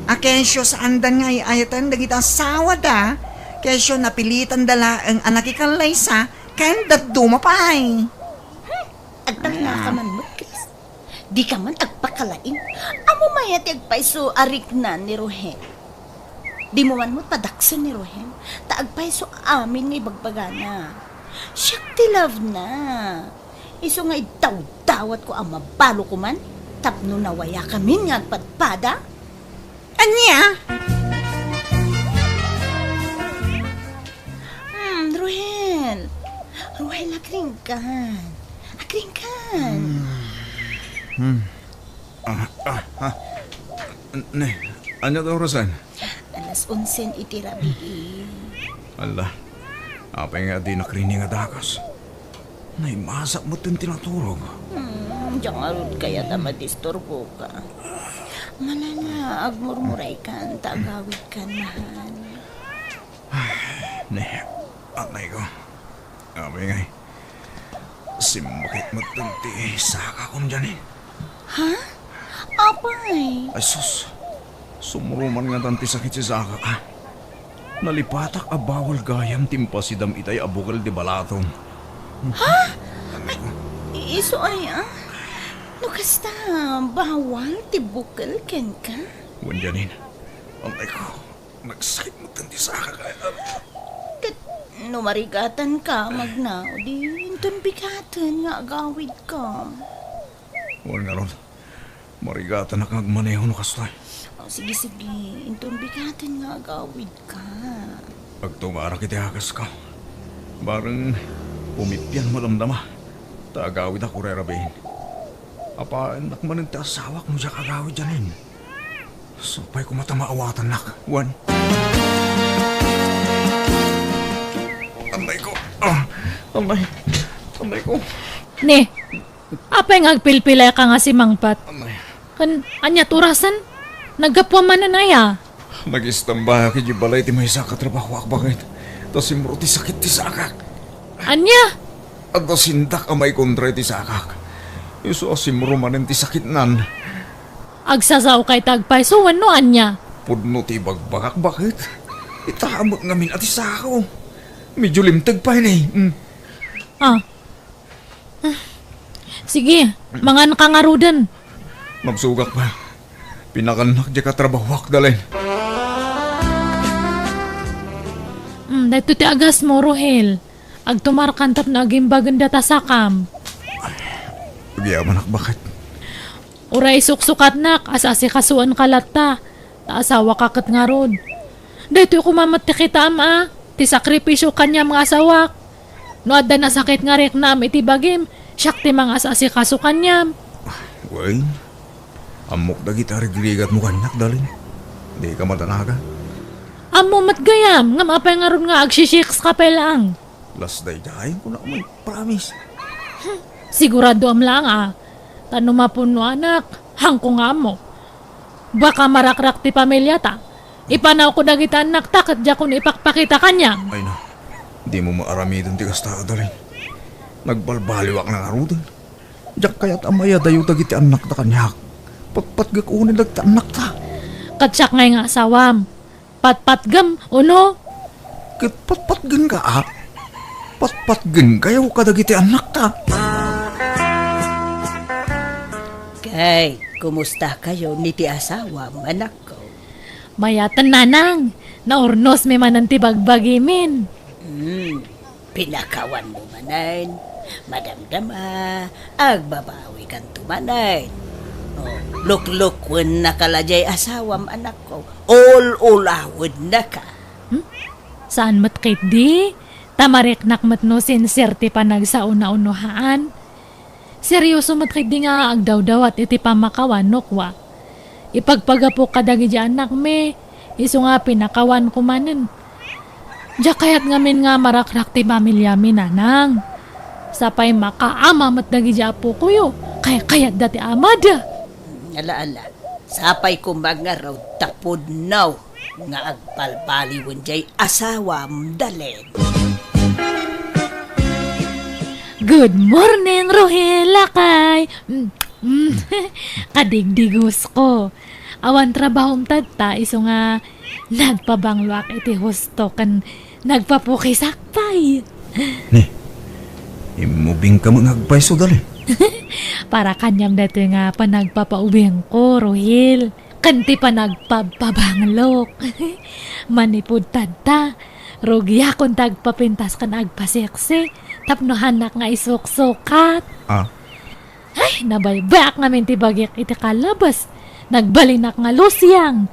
A kesyo saandan nga ay-ayaten dagiti asawada, kesyo napilitanda laeng a nakikallaysa ken dadduma pay. Hmm, agtalna ka man met, Chris. Dika man agpakalaing. Ammom aya ti agpayso a riknan ni Rohel? Dimo man met padaksen ni Rohel, ta agpayso amin nga ibagbagana. Siak ti love na. Isu nga iddawdawatko a mabalo koman tapno nawayakamin nga agpadpada. Ania? Hmm, Ruhel. Ruhel, agringkan. Agringkan. Hmm. Hmm. Ah, ah, ah. Ne, ania ti orasen? Alas onsen iti rabii. Ala, apay nga dinak rining a dagus? Naimasak metten ti naturog. Hmm, diak ngarud kayat a madisturboka. Malala, agmurmuraykan, ta agawidkan, mahal. Ne, anay ko. Apay ngay. Simmakit metten ti sakakon, Janine. Ha? Apay? Ay, sus. Sumruman ngatan ti sakit ti sakak, a. Nalipatak a bawal gayam ti impasidam itay a bukel ti balatom. Ha? Ay, i-, isu aya? No kasta, bawal ti bukel kenka? Wen, Janine. Anay ko. Nagsakit metten ti sakak, a. Ket no marigatanka, magnaw, di inton bigaten nga agawidka. Wen ngarud, marigatanak nga agmaneho no kastoy. O, sige, sige, inton bigaten nga agawidka. Agtumarak iti akasko. Bareng pumipian madamdama, ta agawidak uray rabiin. Apaennak manen ti asawak no diak agawid, Janine. Sapay koma ta maawatannak, wen. Anay ko. Ah, anay. Anay ko. Ne, apay nga agpilpilayka nga simangpet? Anay. Ken ania ti orasen? Naggapuam manen aya? Nagistambayak idiay balay ti maysa a katrabahoak, baket ta simro ti sakit ti sakak. Ania? Adda sindak a maikontra iti sakak. Isu a simro manen ti sakitnan. Agsasaoka iti agpayso wenno ania? Pudno ti ibagbagak, baket. Ita met ngamin a ti sako. Medyo limteg pay ne. Mm. Ah. Sige, manganka ngaruden. Mabsogak pay. Pinakannak diay katrabahoak, Dalen. Mm, daytoy ti agasmo, Rohel. Agtumarkan tapno agimbagenda ta sakam. Agyamanak, baket. Uray suksukatnak, as-asikasuenka latta, ta asawaka ket ngarud. Daytoy koma met ti kitaem a, ti sakripisio kaniam nga asawak. No adda nasakit nga riknam iti bagim, siak ti mangas-asikaso kaniam. Wen, ammok dagiti arigrigatmo kaniak, Dalin. Dika madanagan. Ammo met gayam, ngem apay ngarud nga agsisiks ka pay laeng? Las daydiay, kunak met, promise. Sigurado am laeng a, ta no mapunnoanak, haanko nga ammo. Baka marakrak ti pamiliata. Ipanawko dagiti annakta ket diakon ipakpakita kaniam. Ay na, dimo maaramiden ti kasta, Dalin. Nagbalbaliwak na ngaruden. Diak kayat a mayadayo dagiti annakta kaniak. Patpatgek unay dagiti annakta. Ket siak ngay nga asawam. Patpatgem, uno? Ket patpatgenka, a? Patpatgenkayo kadagiti annakta. Kay, kumustakayo ni ti asawam, anakko? Mayaten, nanang. Naurnosmi manen ti bagbagimin. Hmm. Pinakawanmo manen, madamdama, agbabawikanto manen. O, luklukwennak la diay asawam, anakko. Ul-ulawennaka. Hmm? Saan met ketdi? Ta mariknak met no sincere ti panagsauna-unohaan. Serioso met ketdi nga agdawdawat iti pammakawan no kua. Ipagpagapok kadagiti annakmi, isu nga pinakawanko manen. Diak kayat ngamin nga marakrak ti pamiliami, nanang. Sapay makaama met dagiti apokoyo, kaykayatda ti amada. Ala, ala. Sapay koma ngarud ta pudno nga agbalbaliwen diay asawam, Dalin. Good morning, Rohel, lakay. Mm, mm. Kadigdigos ko. Awan trabahom tatta, isu nga nagpabangloak iti husto ken nagpapukisak pay. Ni, immubingka met nga agpayso, Dalin. Para kaniam daytoy nga panagpapaubingko, Rohel. Ken ti panagpabpabanglok. Manipud tatta, rugiakon ti agpapintas ken agpaseksi tapno haannak nga isuksukat. Ah. Ay, nabaybayak ngamin ti bagik iti kalabas. Nagbalinak nga lusiang.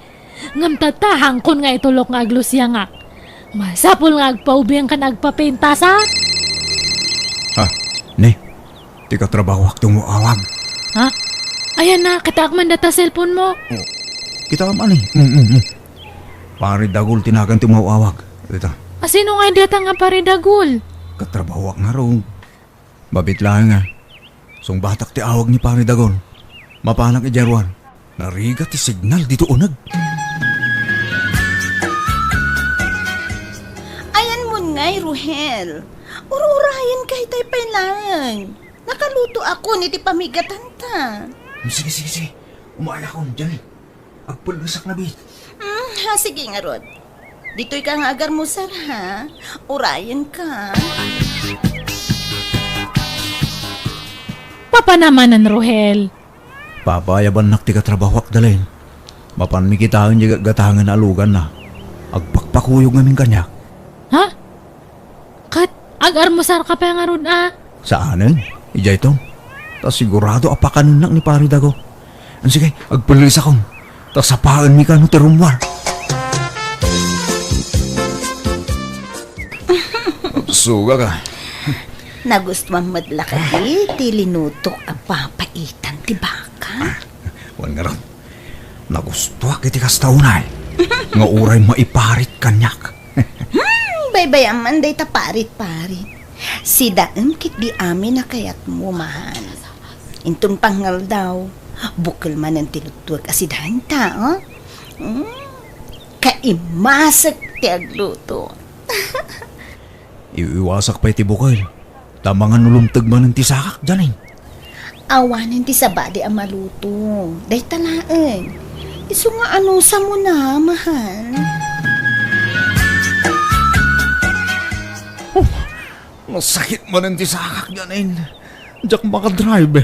Ngem tatta, haankon nga itulok nga aglusiangak. Masapul nga agpaubing ken agpapintas, a? Ah, ni, ti katrabahoak ti umaw-awag. Ha? Ayan na, kitaak man data cellphone mo. Oh, kitaam ani. Mm, mm, mm. Pare Dagul ti nagan ti umaw-awag. Dita. Asino nga data nga Pare Dagul? Katrabahoak ngarud. Mabit laeng a. Sungbatak ti awag ni Pare Dagul. Mapanak idiay ruar. Narigat ti signal ditoy uneg. Ayanmon ngay, Rohel. Ur-urayenka itay pay laeng. Nakalutoakon iti pamigatanta. Sige, sige, sige. Umayakon, Janine. Agpullesak na, bi. Mm, ha, sige ngarud. Ditoyka nga agarmusar, ha? Urayenka. Papanamanen, Rohel. Papaayabannak ti katrabahoak, Dalin. Mapanmi kitaen diay gatgatangen a luganna. Agpakpakuyog ngamin kaniak. Ha? Ket agarmusarka pay ngarud a? Saanen, idiayto. Ta sigurado a pakanennak ni Pare Dago. Sige, agpullisakon. Ta sapaenmi kano ti rummuar. Sugak a. Nagustuam met la kadi ti linutok a papaitan ti baka? Wen ngarud, nagustuak iti kasta unay nga uray maiparit kaniak. Hmm, baybayam man dayta parit-parit. Sidaem ketdi amin a kayatmo, mahal. Inton pangaldaw, bukel manen ti luttuek a sidaenta, oh? Hmm, kaimasek ti agluto. Iwiwasak pay ti bukel, ta mangan no lumteg manen ti sakak, Janine. Awanen ti sabali a maluto. Dayta laeng. Isu nga anusam na, mahal. Oh, nasakit manen ti sakak, Janine. Diak makadrive.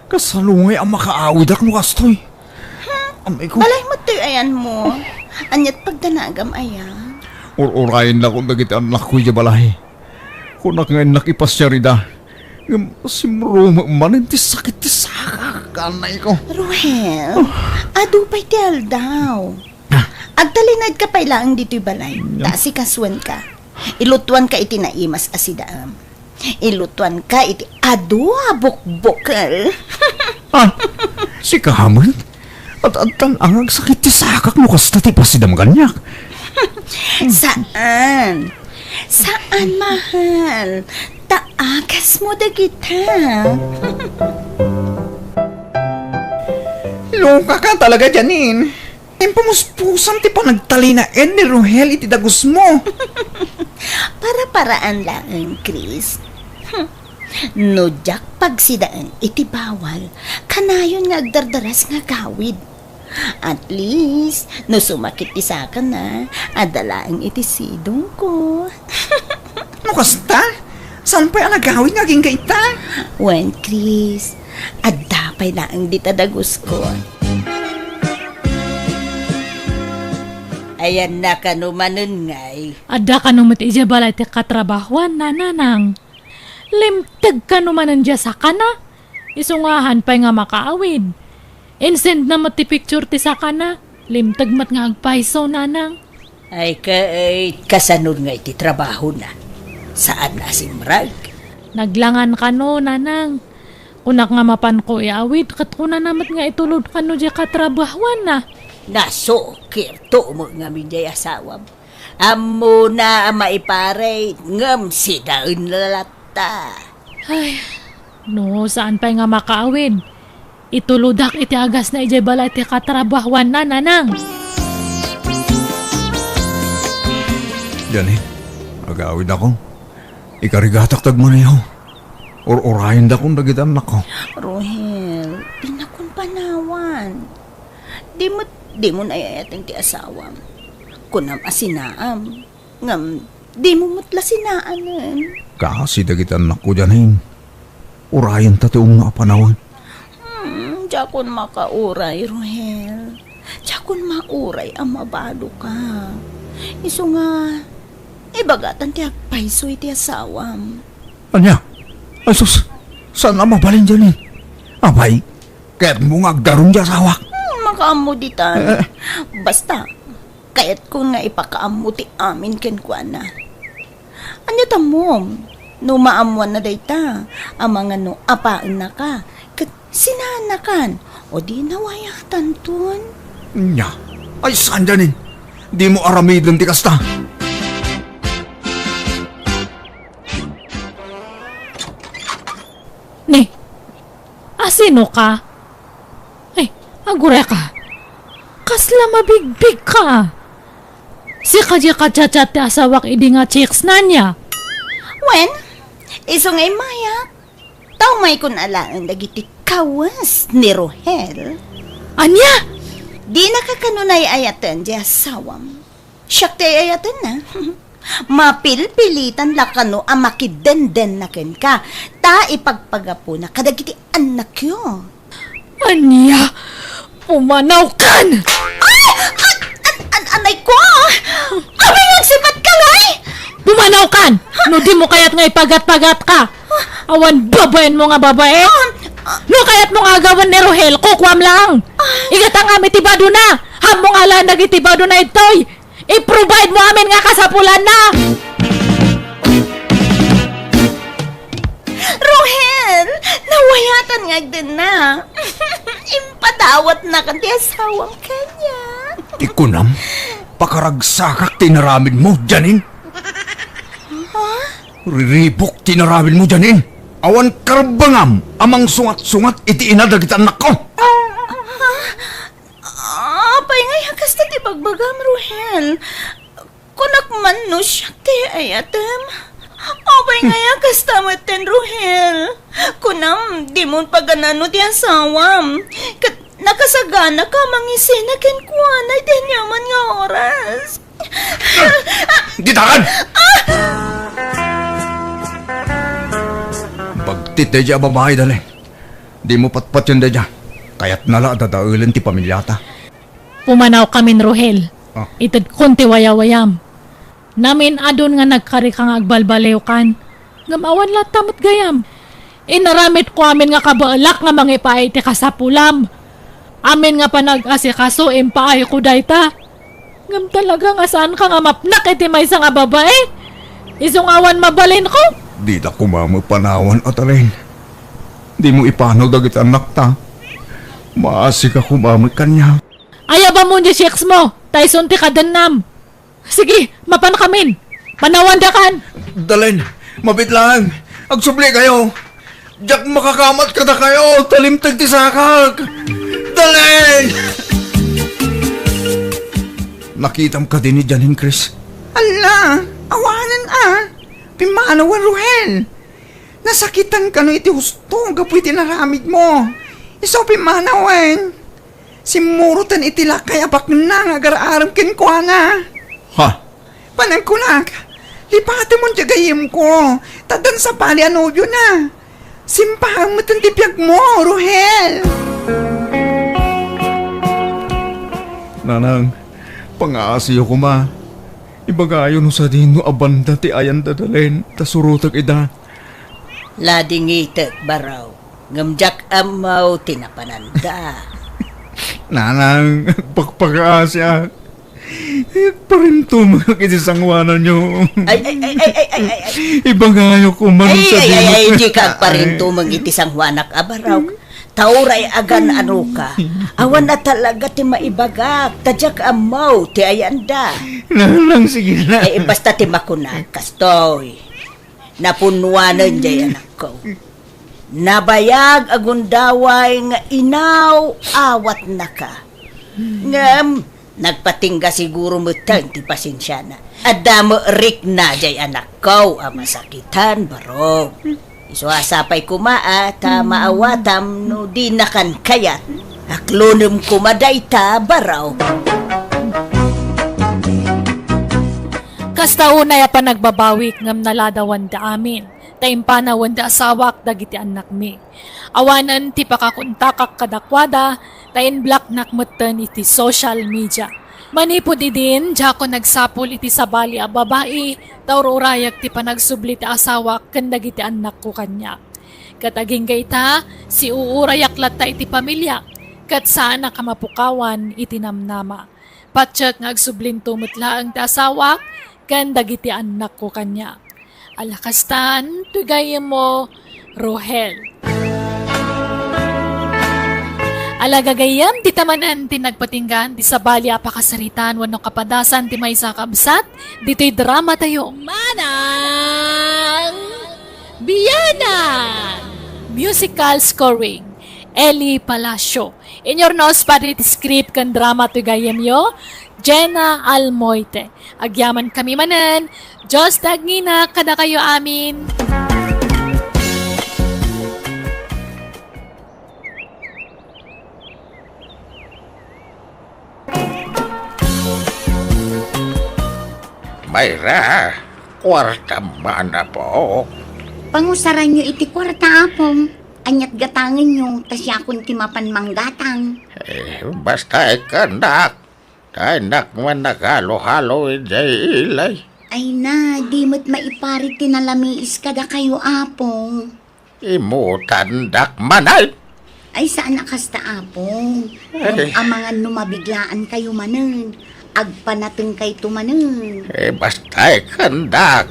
Kasano ngay a makaawidak no kastoy? Hmm? Amay ko. Balay met toy ayanmo. Aniat pagdanagam aya? Ur-urayen la ko dagiti annakko idiay balay. Kunak nga innak ipasiar ida. Ngem simrumem manen ti sakit ti sakak, anayko. Ruhel, adu pay ti aldaw. Ah. Agtalinaedka pay laeng ditoy balay. Nya? Ta asikasuenka. Ilutuanka iti naimas a sidaem. Ilutuanka iti adu a bukbukel. Ah, sika met? At adtan nga agsakit ti sakak no kasta ti pasidam kaniak. Saan. Saan, mahal. Ta agasmo dagita. Loka ka talaga, Janine. Impamuspusam ti panagtalinaed ni Rohel iti dagusmo. Para-paraan laeng, Chris. Hmm. No diak pagsidaen iti bawal, kanayon nga agdardaras nga agawid. At least, no sumakit ti sakana, adda laeng iti sidongko. No kasta, saan pay a nagawid nga agingga ita? Wen, Chris, adda pay laeng dita dagusko. Ayanna kano manen ngay? Adda kano met idiay balay ti katrabahuanna, nanang. Limteg kano manen diay sakana. Isu nga han pay nga makaawid. Insend na met ti picture ti sakana. Limteg met nga agpayso, nanang. Ay, ket kasano ngay ti trabahona? Saan a simrek? Naglangan kano, nanang. Kunak nga mapanko iawid, ket kunana met nga itulod kano diay katrabahuanna. Nasukirto met ngamin diay asawam. Ammona a maiparit, ngem sidaenna latta. Ay, no saan pay nga makaawid, itulodak iti agasna idiay balay ti katrabahuanna, nanang. Janine, agawidakon. Ikarigatak ti agmaneho. Ur-urayendakon dagiti annakko. Rohel, dinakon panawan. Di met, dimo ay-ayaten ti asawam. Kunam a sinaam, ngem dimo met la sinaanen. Kaasi dagiti annakko, Janine. Urayenta ti umno a panawen. Hmm, diakon makauray, Rohel. Diakon mauray a mabaloka. Isu nga, ibagatan ti agpayso iti asawam. Ania? Ay sus, saan a mabalin, Janine? Apay, kayatmo nga agdarum ti asawak? Hmm, makaammo ditan. Eh. Basta, kayatkon nga ipakaammo ti amin kenkuana. Ania tammom? No maammoanna dayta, amangan no apaennaka, ket sinaannakan, o di nawayatanton? Nya, ay saan, Janine? Dimo aramiden ti kasta. Ni, asino ka? Ay, agureka. Kasla mabigbigka. Sika diay ka-chat-chat ti asawak idi nga chicks na nia? Wen, isu nga immayak. Ta umaykon alaen dagiti kawes ni Rohel. Ania? Dinaka kano ay-ayaten diay asawam. Siak ti ay-ayatenna. Mapilpilitan la kano a makidenden na kenka, ta ipagpagapuna kadagiti annakyo. Ania? Pumanawkan! Ay! An-, an-, an-, anay ko! Apay nga agsipatka ngay? Pumanawkan! No dimo kayat nga ipagat-pagatka! Awan babaenmo nga babae! Ah, ah. No kayatmo nga agawen ni Rohel, kukuam lang! Igatangam iti badona! Haanmo nga alaen dagiti badona ditoy! I-provide mo amin nga kasapulanna! Rohel! Nawayatan nga agdenna. Impadawatnakan ti asawam kaniak. Ti kunam, pakaragsakak ti inaramidmo, Janine. Ha? Riribuk ti inaramidmo, Janine. Awan karbengam a mangsungat-sungat iti ina dagiti annakko. Ha? Apay ngay a kasta ti bagbagam, Rohel? Kunak man no siak ti ay-ayatem. Apay ngay a kasta metten, Rohel? Kunam, dimon paganano ti asawam. Ket nakasaganaka a mangisina kenkuana iti aniaman nga oras. Ditakan! Ah! Bagtit daydiay a babai, Dale. Dimo patpatien daydiay. Kayatna la a dadaelen ti pamiliata. Pumanawkamin, Rohel. Ah. Itedkon ti wayawayam. Namin-adun nga nagkarika nga agbalbaliwkan. Ngem awan latta met gayam. Inaramidko amin nga kabaelak nga mangipaay iti kasapulam. Amin nga panag-asikaso, impaayko dayta. Ngem talaga nga saanka nga mapnak iti maysa nga babai. Isu nga awan mabalinko. Dita koma met panawan, Atalin. Dimo ipanaw dagiti annakta. Maasika koma met kaniak. Ayabamon diay sex mo, ta isun ti kadennam. Sige, mapankamin. Panawandakan. Dalen, mabiit laeng. Agsubli kayo. Diak makakamat kadakayo, ta limteg ti sakak. Dalen! Nakitam kadi ni Janine, Chris? Ala, awanen a. Pimmanawen, Ruhel. Nasakitan kano iti husto gapu iti naramid mo. Isu pimmanawen. Simmuroten iti lakay a bakna nga agar-arem kenkuana. Ha? Panagkunak, lipatemon diay gayyemko, ta addan sabali a nobiona. Simpaem met ti biagmo, Ruhel. Nanang, pangaasiyo koma. Ibagayo no sadino a banda ti ayan da Dalen, ta surotek ida. Ladingitek, Barok. Ngem diak ammo ti napananda. Nanang, agpakpakaasiak. Agparintumengak iti sangoananyo. Ay, ay, ay, ay, ay, ay, ay, ay. Ibagayo koma no sadino. Ay, ay, ay, ay, dika agparintumeng iti sangoanak a Barok. Ta uray agan-anoka. Awan a talaga ti maibagak, ta diak ammo ti ayanda. Nanang, sige na. Ay, basta ti makunak, kastoy. Napunnuanen diay anakko. Nabayag a gundaway nga inaw-awatnaka. Ngem, nagpatingga siguro metten ti pasensiana. Adda met rikna diay anakko a masakitan, Barok. Isu a sapay koma a ta maawatam no dinakan kayat. Aklonem koma dayta, Barok. Kasta unay a panagbabawik ngem naladawanda amin, ta impanawen ti asawak dagiti annakmi. Awanen ti pakakontakak kadakuada, ta inblocknak metten iti social media. Manipud idin, diakon agsapul iti sabali a babai, ta ur-urayak ti panagsubli ti asawak ken dagiti annakko kaniak. Ket agingga ita, siuurayak latta iti pamiliak, ket saanak a mapukawan iti namnama. Patiek nga agsublinto met laeng ti asawak ken dagiti annakko kaniak. Ala kastan, ti gayyemmo, Rohel. Ala gagayyem, dita manen ti nagpatinggaan ti sabali a pakasaritaan wenno kapadasan ti maysa a kabsat ditoy drama tayo. Manang Biyanan! Musical scoring, Eli Palacio. Inyurnos padi ti script ken drama ti gayyemyo, Jenna Almoite. Agyaman kami manen. Dios ti agngina kadakayo amin. Mayra, kuarta man, apo. Pangusaranyo iti kuarta, apong. Aniat gatangenyo, ta siakon ti mapan manggatang. Eh, basta ikkannak. Kaynak man nakalo-halo idiay ilay. Ay na, di met maiparit ti nalamiis kadakayo, apong. Imutandak man ay! Ay, saan a kasta, apong. Ay. Amangan no mabiglaan kayo manen. Agpanateng kayto manen. Eh, basta ikkannak.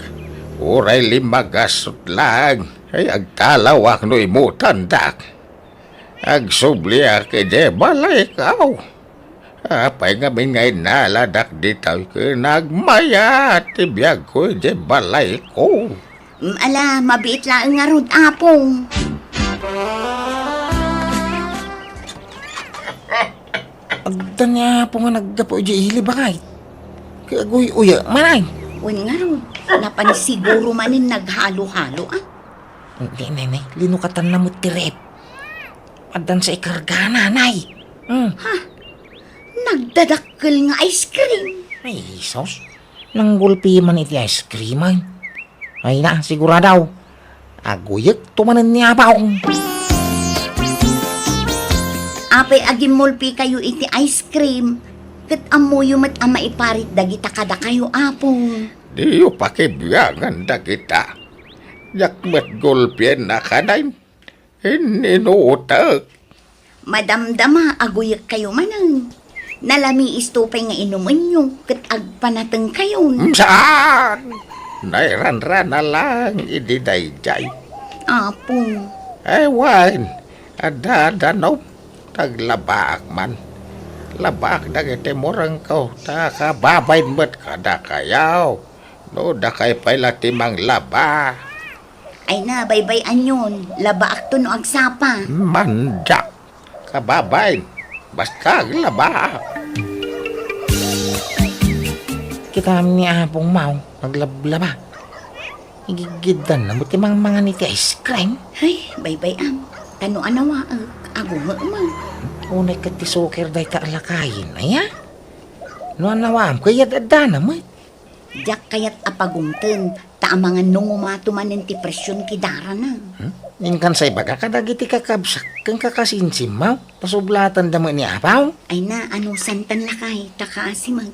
Uray limagasot lang. Ay, agtalawak no imutandak. Agsubliak idiay balayko. Apay ngamin nga innaladak ditoy ken agmayat ti biagko idiay balayko. Mm, ala, mabiit laeng ngarud, apong. Adda ni apo nga naggapu idiay ili, bakay. Kay aguy-uya, manay. Wen ngarud, napan siguro manen naghalo-halo, ah. Nay, nay, nay, linukatanna met ti ref. Addan sa ikargana, nay. Hmm. Ha? Nagdadakkel nga ice cream. Ay, Jesus. Nanggulpi man iti ice cream, ay. Ay na, sigurado. Aguyek to manen ni Abaw. Apay agimmulpi kayo iti ice cream, ket ammoyo met a maiparit dagita kadakayo, apong. Diyo pakibiangan dagita. Diak met gulpien a kanayon. Inninutek. Madamdama a guyekkayo manen. Nalamiisto pay nga inumenyo ket agpanatengkayon. Saan? Nairanrana laeng idi daydiay. Apo. Ay, wen, adda danum. Taglabaak man. Labaak dagiti murengko, ta kababain met kadakayo. No dakay pay la ti manglaba. Ay na, baybay-anyon. Labaakto no agsapa. Mandiak. Kababain. Basta aglabaak. Kitam ni Apong Mau, naglablaba. Igigiddan na mo ti mangmangan iti ice cream. Ay, baybay-am. Ta no anawaek, agumek man. Unay ket ti suker dayta a lakayen, aya? No anawaam, kayat addana met. Diak kayat a pagumten, ta amangan no ngumato manen ti presyon ti darana. Hmm? Inkan sa ibaga kadagiti kakabsak ken kakasinsimmaw, ta sublatanda met ni Apaw. Ay na, anusantan lakay, ta kaasimek.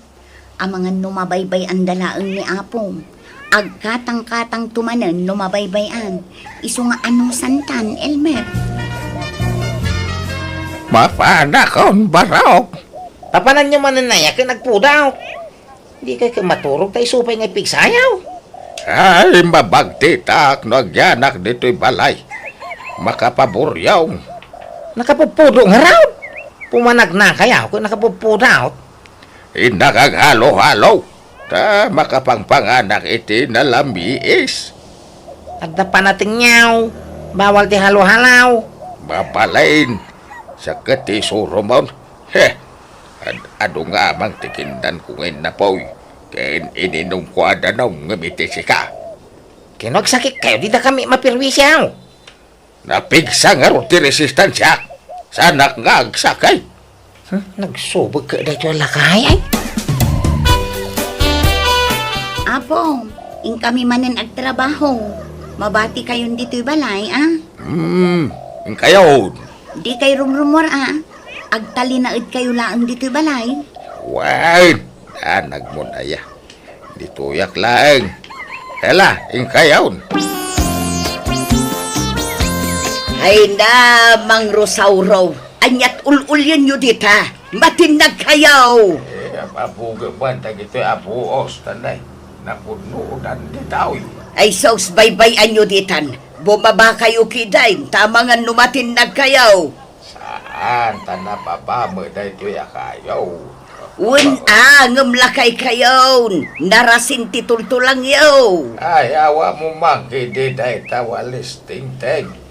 Amangan no mabaybay-anda laeng ni Apong. Agkatangkatangto manen no mabaybay-an. Isu nga anusantan, Elmer. Mapanakon, barok. Papananyo manen aya ken agpudaw. Dikay ket maturog ta isu pay nga ipigsayaw. Ay, mabagtitak no agyanak ditoy balay. Makapaburyaw. Nakapupudot ngarud. Pumanagnakayaw ket nakapupudot. Innak aghalo-halo, ta makapangpanganak iti nalamiis. Adda panatengngaw, bawal ti halo-halaw. Mabalin, sakit ti surumon. He, ad-, adu nga amang ti kindanko nga innapoy, ken ininumko a danum ngem iti sika. Ken no agsakitkayo, dida kami mapirwisiaw. Napigsa ngarud ti resistansiak. Saanak nga agsakit. Hmm, nagsubek ket daytoy a lakay, ay? Apo, inkami manen agtrabaho. Mabatikayon ditoy balay, a? Hmm, inkayon. Dikay rumrumuar, a. Agtalinaedkayo laeng ditoy balay. Wen, anagmon aya. Ditoyak laeng. Ela, inkayon. Ay na, Mang Rosauro. Aniat ul-ulienyo dita? Matinnagkayo. Eh, abugeban dagitoy a buos, tanay. Napunodan ditoy. Ay sus, baybay-anyo ditan. Bumabakayo kidin, ta amangan no matinnagkayo. Saan ta nababa met daytoy a kayo? Wen a, ngem lakaykayon, narasin ti tultulangyo. Ay, awa mo man kidi dayta walis tingteng.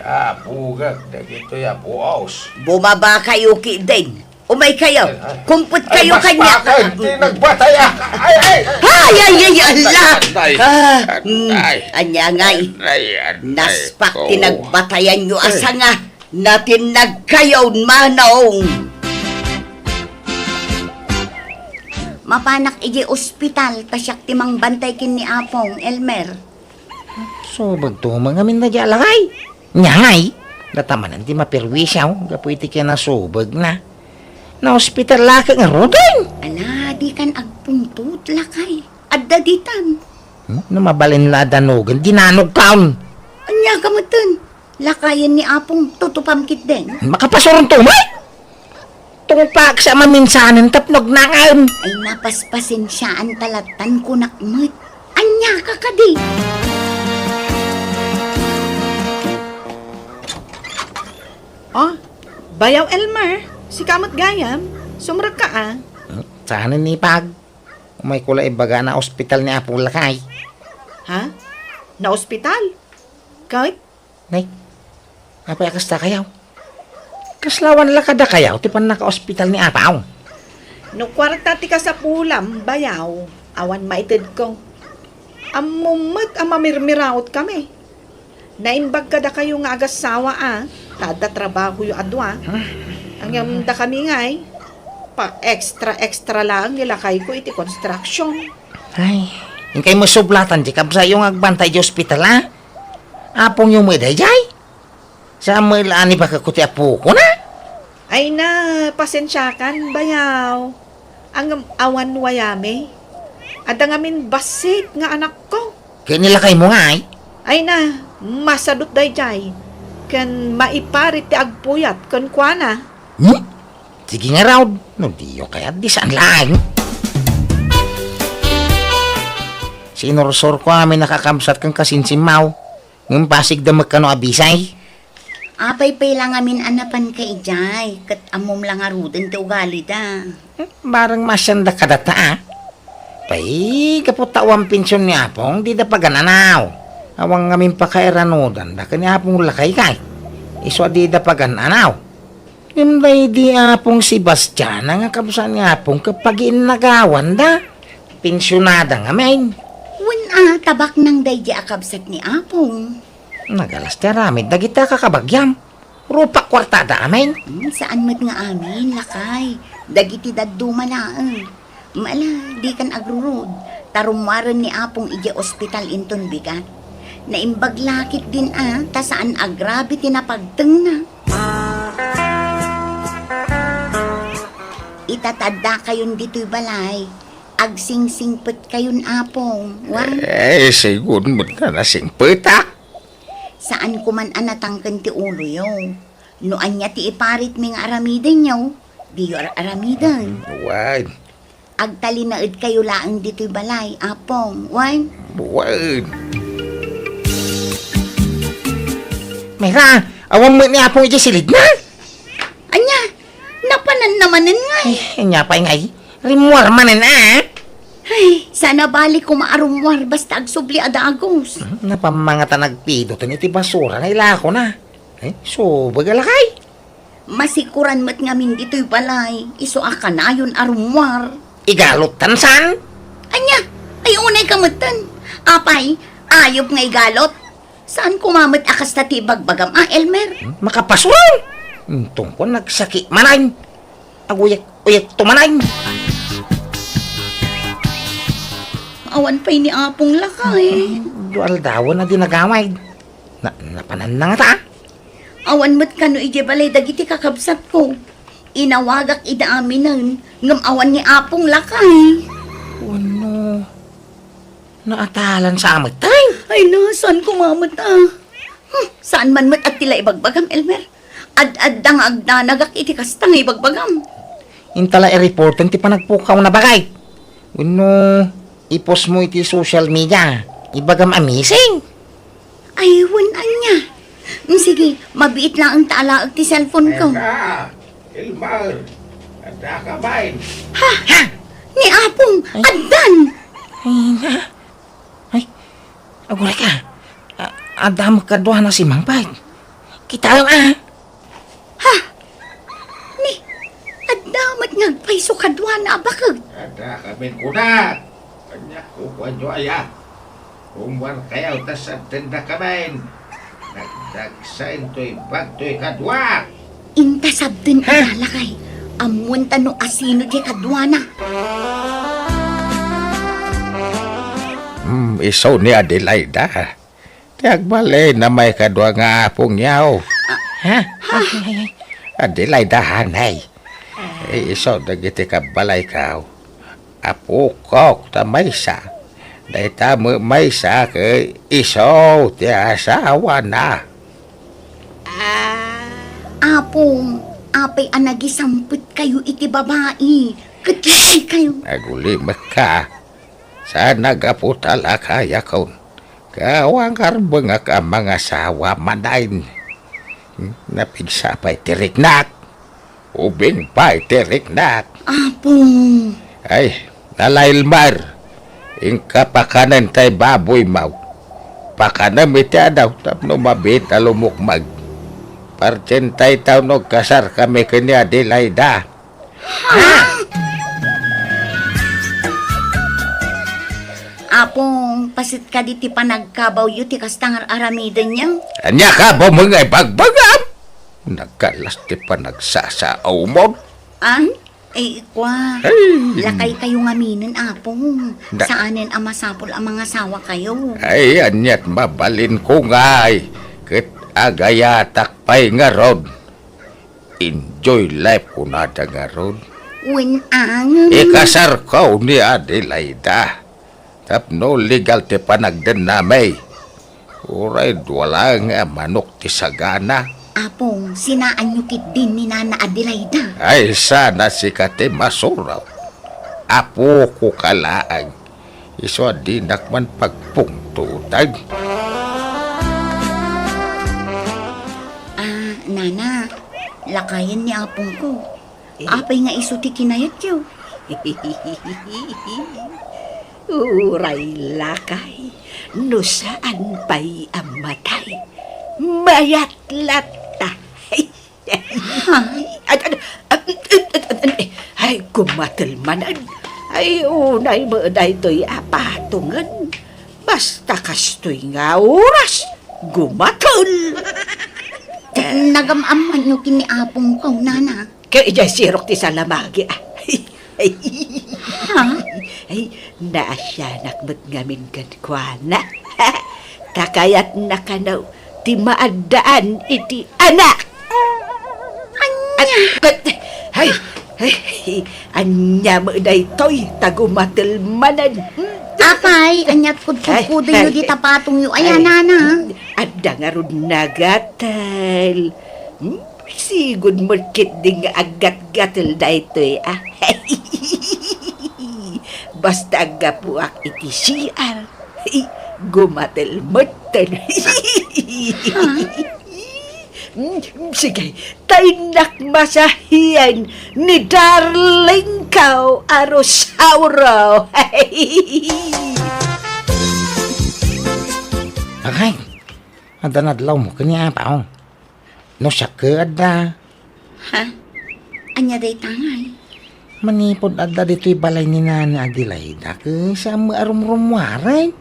Tabugak dagitoy a buos. Bumabakayo kidin. Umaykayo. Ay, ay. Kumpetkayo kaniak. Ay, mas bakit, ti nagbatay, a. Ay, ay, ay. Ay, ay, ay, ala. Ay, ay. Ah, mm, ay. Ania ngay. Ay, ay, naspak ti nagbatayanyo a sanga. Natinnagkayon, manong. Mapanak idiay ospital, ta siak ti mangbantay ken ni Apong, Elmer. Subegto met ngamin daydiay a lakay. Ania ngay, data manen ti mapirwisiaw gapu iti kinasubegna. Naospital la ket ngaruden. Ala, dikan agpungtot, lakay. Adda ditan. Hmm? No mabalin la a danugen, dinanogkon. Ania ka metten? Lakayen ni Apong tutupam ketdin. Makapasuronto met! Tungpaksa a maminsanen tapno agnangan. Ay, napaspasensiaan ta lattan kunak met. Ania ka kadi? Oh, Bayaw Elmer, sika met gayam. Sumrekka, a. Hmm? Saan ni Pag? Umayko la ibaga a naospital ni Apong lakay. Ha? Naospital? Ket? Nay, apay a kasta kayaw? Kasla awan la kadakayaw ti pannakaospital ni Apaw? No kuarta ti kasapulam, Bayaw, awan maitedko. Ammom met a mamirmiraotkami. Naimbag kadakayo nga agassawa a, ta adda trabahoyo a dua. Ngem dakami ngay, pa-extra-extra laeng ni lakayko iti construction. Ay, inkay met sublatan ti kabsatyo nga agbantay idiay ospital, a? Apongyo met daydiay? Saan met la a nibagakko ti apokona? Ay na, pasensiakan, Bayaw. Ngem awan wayami. Adda ngamin bassit nga anakko. Ket ni lakaymo ngay? Ay na, masadut daydiay. Ken maiparit ti agpuyat kenkuana. Hmm? Sige ngarud, no diyo kayat, di saan laeng. Sinursurko amin a kakabsat ken kasinsimmaw, ngem pasigda met kano a bisay. Apay pay la ngamin a napanka idiay, ket ammom la ngaruden ti ugalida. Bareng maasianda kadata, a. Pay, gapu ta awan pension ni Apong, dida pagan-anaw. Awan ngamin pakairanudanda ken ni Apong lakay kay. Isu a dida pagan-anaw. Ngem daydi Apong Sebastiana nga kabsat ni Apong ket pagiinnagawanda. Pensionada ngamin. Wen a, tabaknang daydi a kabsat ni Apong. Nagalas ti aramid dagiti a kakabagiam. Rupak kuartada amin. Hmm, saan met nga amin, lakay. Dagiti dadduma laeng. Ala, dikan agrurud. Ta rummuaren ni Apong idiay ospital inton bigat. Naimbag la ketdin a, ta saan a grabe ti napagtengna. Ita ta addakayon ditoy balay, agsingsingpetkayon, Apong. Wen? Eh, sigun met nga nasingpetak. Saanko man a natangken ti uloyo. No ania ti iparitmi nga aramidenyo, diyo ar-aramiden. Wen. Agtalinaedkayo laeng ditoy balay, Apong. Wen? Wen. Mayra, awan met ni Apong idiay silidna? Ania? Napananna manen ngay? Ay, ania pay ngay? Rimmuar manen, a? Ay, saan a bali koma a rummuar basta agsubli a dagus. Hmm, napammangatan agpidoten iti basura nga ilakona. Ay, subag a lakay. Masikuran met ngamin ditoy balay, isu a kanayon a rummuar. Igalottan saan? Ania? Ay, unay ka metten. Apay, ayup nga igalot? Saan koma met a kasta ti ibagbagam a, Elmer? Hmm? Makapasuron! Intong ko nagsaki manen. Aguyek-uyek to manen. Awan pay ni Apong lakay. Hmm, dua aldawen a di nagawid. Na, napananna ngata? Awan met kano idiay balay dagiti kakabsatko. Inawagak ida aminen, ngem awan ni Apong lakay. Wenno, naatalan sa met, ay? Ay na, saan koma met a? Hmm, saan man met a ti la ibagbagam, Elmer? Ad-adda nga agdanagak iti kasta nga ibagbagam. Inta la i-reporten ti panagpukawna, baket. Wenno, i-post mo iti social media. Ibagam a missing. Ay, wen ania. Mm, sige, mabiit laeng ta alaek ti cellphone ko. Eka, Elmer, adda ka bain? Ha? Ha? Ni Apong, ay, addan! Ay, na. Ay, aguray ka. A-, adda met kaduana si Mangpet. Kitaem, a. Ha? Ni, adda met nga agpayso kaduana a bakek. Adda kamin kunak. Ania kukuanyo aya? Ummuarkayo ta sabtendakamin. Nagdagsa intoy bagtoy kadua. Inta sabten, ha? Ida lakay. Ammoenta no asino diay kaduana. Hmm, isu ni Adelaida. Ti agbalin a maikadua nga apongyo. Ha? Ay, ay, ay. Adelaida, hanay. Isu dagiti kabbalayko. Apokok ta maysa. Dayta met maysa ket isu ti asawana. Apong, apay a nagisampetkayo iti babai ket lakaykayo? Agulimekka. Saan a gapu ta lakayakon. Awan karbengak a mangasawa manen. Hmm, napigsa pay ti riknak. Ubing pay ti riknak. Apong. Ay, nala Elmer. Inka pakanen tay baboymo. Pakanem iti adaw tapno mabiit a lumukmeg. Partientayo no agkasarkami ken ni Adelaida. Ha? Apong, paset kadi ti panagkabawyo ti kasta nga ar-aramidenyo? Ania kabawmo nga ibagbagam? Nagkalas ti panagsasaawmon. An? Ay, ikua. Ay. Lakaykayo ngaminen, Apong. Da- Saanen a masapul a mangasawakayo. Ay, aniat mabalinko ngay. Ket agayatak pay ngarud. Enjoy life kunada ngarud. Wen, angem. Ikasarko ni Adelaida. Tapno legal ti panagdennami. Uray dua laeng a manok ti sagana. Apong, sinaanyo ketdin ni Nana Adelaida. Ay, sana sika ti masuraw. Apoko ka laeng. Isu a dinak man pagpungtotan. Ah, Nana, lakayen ni apongko. Eh? Apay nga isu ti kinayatyo? Uray lakay, no saan pay a matay, mayat latta. Ha? Ay, ay, ay, ay, ay, ay, gumatel manen. Ay, unay met daytoy a patongen. Basta kastoy nga oras, gumatel. Nagam-ammanyo ken ni apongko, Nana. Ket idiay sirok ti salamagi, ah. Ha? Ay, naasianak met ngamin kenkuana. Ta kayatna kano ti maaddaan iti anak. Ania? At, at, ay, ay, ania met daytoy, ta gumatel manen. Apay, ania ti kudkudkudenyo dita patongyo, aya, Nana? Adda ngarud nagatel. Hmm? Sigud met ketdi nga aggatgatel daytoy, ah. Basta aggapuak iti C R, gumatel metten. Hmm, sige, ta innak masahian ni darling ko a Rosauro. Ay, adda nadlawmo ken ni Apo. No siak ket adda. Ha? Ania dayta ngay? Manipud adda ditoy balay ni Nana Adelaida, ket saan met a rumrummuarek.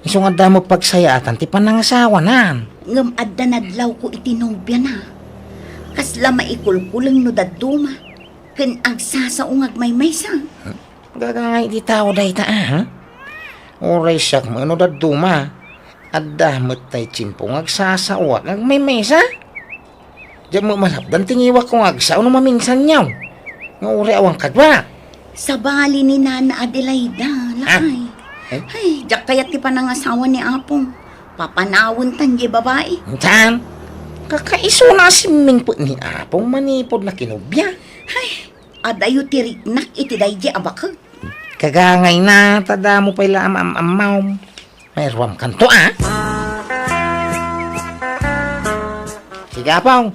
Isu nga adda met pagsayaatan ti panangasawana. Ngem adda nadlawko iti nobiana. Kasla maikulkuleng no dadduma, ken agsasao nga agmaymaysa. Gagangay ti tao dayta, a, ha? Uray siak met no dadduma, adda met tay tiempo nga agsasaoak nga agmaymaysa. Diak met malapdan ti ngiwakko nga agsao no maminsan, yaw. Nga uray awan kaduak. Sabali ni Nana Adelaida, lakay. Eh? Ay, diak kayat ti panangasawa ni Apong. Papanawenta diay babai. Saan? Kakaisuna a simmingpet ni Apong manipud nakinubia. Ay, adayo ti riknak iti daydi a baket. Kagangayna, ta damo pay la am-am-ammawm. Mairuamkanto, a? Sige, Apong.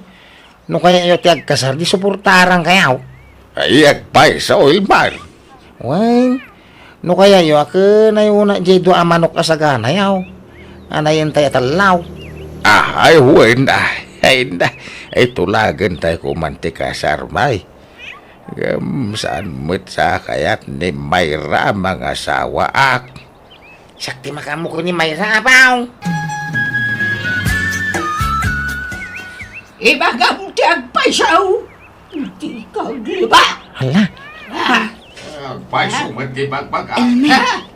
No kayayo ti agkasar, di suportarankayo. Ay, agpayso, Elmar. Wen, no kayayo, a, ken ayona diay dua a manok a sagana, yaw. Anayentayo a tellaw. Ah, ay, wen, ay, ay, na, ay, tulagentayo koman ti kasar, may. Ngem saan met sa kayat ni Mayra a mangasawaak. Siak ti makaammo ken ni Mayra, Apong. Ibagam ti agpayso, dika agliba. Hala. Ah. Agpayso met ti bagbaga. Elmer,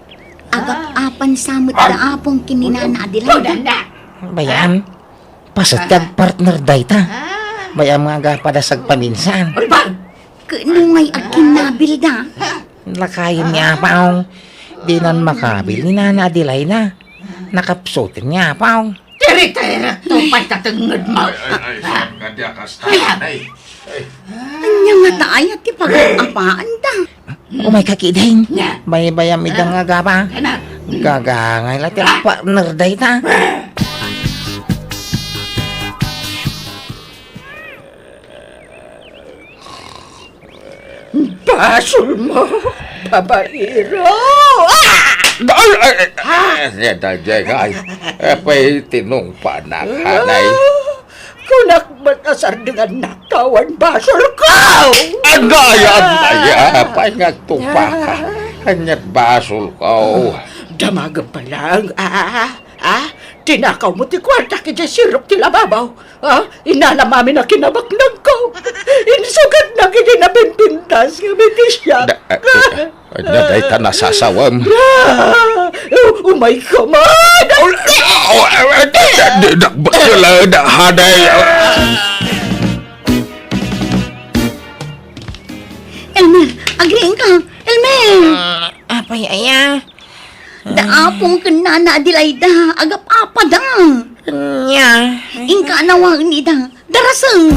agap-apan sa met da Apong ken ni Nana Adelaida. Bayam. Paset ti agpartner dayta. Bayam nga agapad a sagpaminsan. Ket no ngay agkinnabil da? Lakayen ni Apong. Dinan makabil ni Nana Adelaida. Nakapsuten ni Apong. Tiritirek to pay ta tengngedmo. Ay, ay, ay, saan ka di akasta, ay? Ay. Ania ngata aya ti pagap-apaanda? Umayka ketdin. Nya. Baybayam ida nga agapa. Ania? Gagangay la ti agpartner dayta. Basolmo, babaero! Ah! Ay, ay, ay, ay, ay, ay, ay, ay, apay tinungpanak, hanay? Kunak met a sardengannak awan basolko! Agay, agay, apay nga agtungpaka? Aniat basolko? Damagem pay laeng, ah, ah, tinakawmo ti kuartak idiay sirok ti lababo. Ah, inalam amin a kinabaknangko. Insugatnak idi napimpintas nga mitisiak. Da, ah, ah, Ania dayta nasasawem? Ah! Umayka man! Oh, oh, oh, eh, eh, di, di, dakbak ka lang, da, haday. Elmer, agriingka! Elmer! Ah, apay aya? Da Apong ken Nana Adelaida, agap-apada. Nya. Inka anawaen ida. Darasem.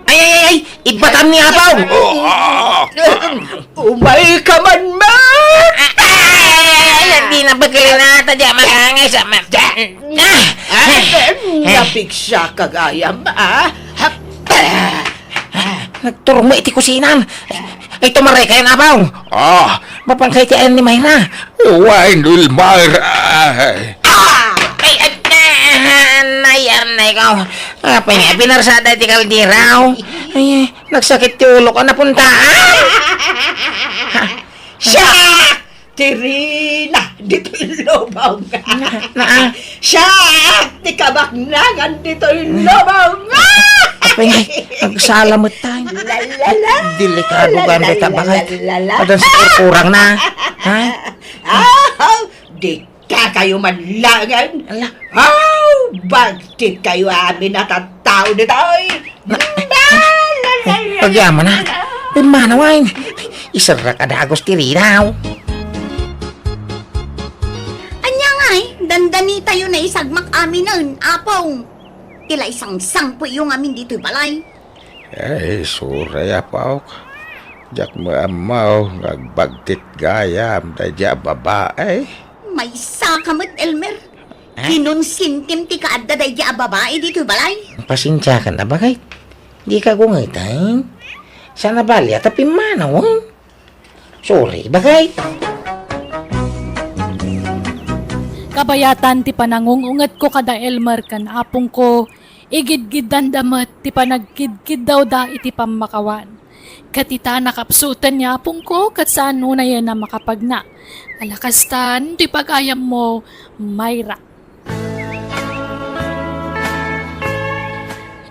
Ay, ay, ay, ay! Ibatam ni Apong! Oh, ah, ah. Umay ka man, ma! Ay, ay, ay, di na pagkalinata, di makangay sa ma-, ah! Ah, napigsa ka gayam, ah? Nagturong mo iti kusinan. Ay, tumaray kayo, Apong. Ah. Mapan kay ti ayan ni Mayra. Wen, Wilmar. Ay. Ah! Ay, ay, ah, nay, arnay ko. Apay nga, pinarsada iti kaldiraw. Ay, nagsakit ti ulo ko, napunta. Siak ti rina ditoy lubong. Na, na, ah. Siak ti kabaknangan ditoy lubong. Apay nga, nagsala met tayo. La, la, la. Delikado La, ganda la, ta la, bagay. La, la, la. Adan sa kurkurang na. Ha? Ah, di ka kayo manlangan. Ala. Aw, bagtit kayo amin a tattao ditoy. Na, La, la, la, la, Agyaman na. la. Pimanaw ay. Iserrak a dagos ti rinaw. Anya ngay, dandani tayo na isagmak aminen, Apong. Tila isang sangpo yung amin dito'y balay. Ay, suray, Apok. Diak maammaw nga agbagtit gayam daydi a babae. Maysa ka met, Elmer. Ha? Kinonsintim ti kaadda daydi a babae ditoy balay. Pasensiakan a bagay. Di ka gungeten. Sana bali a ta pimmanawen. Sorry, bagay. Kabayatan ti panangung-ungetko kada Elmer ken apongko, igidgiddanda met ti panagkidkiddawda iti pammakawan. Ket ita, nakapsuten ni apongko ket saan unayen a makapagna. Ala kastan ti pagayammo, Mayra.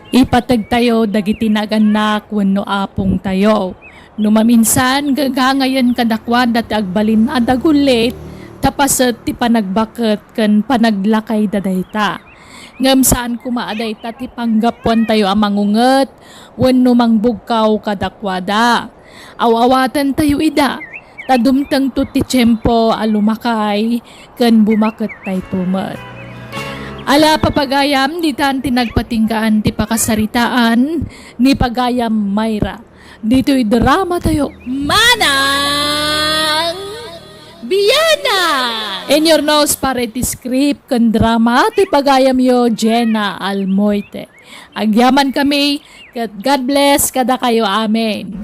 Ipategtayo dagiti nagannak wenno apongtayo. No maminsan, gagangayen kadakuada ti agbalin a dagullit, ta paset ti panagbaket ken panaglakayda dayta. Ngem saan koma a dayta ti panggapuantayo a mangunget wenno mangbugkaw kadakuada. Aw-awatentayo ida, ta dumtengto ti tiempo a lumakay ken bumakettayto met. Ala, papagayam, ditan ti nagpatinggaan ti pakasaritaan ni pagayam Mayra. Ditoy dramatayo, Manang Biana! In your nose, para iti script ken drama ti pagayamyo, Jenna Almoite. Agyaman kami, ket God bless kadakayo. Amen.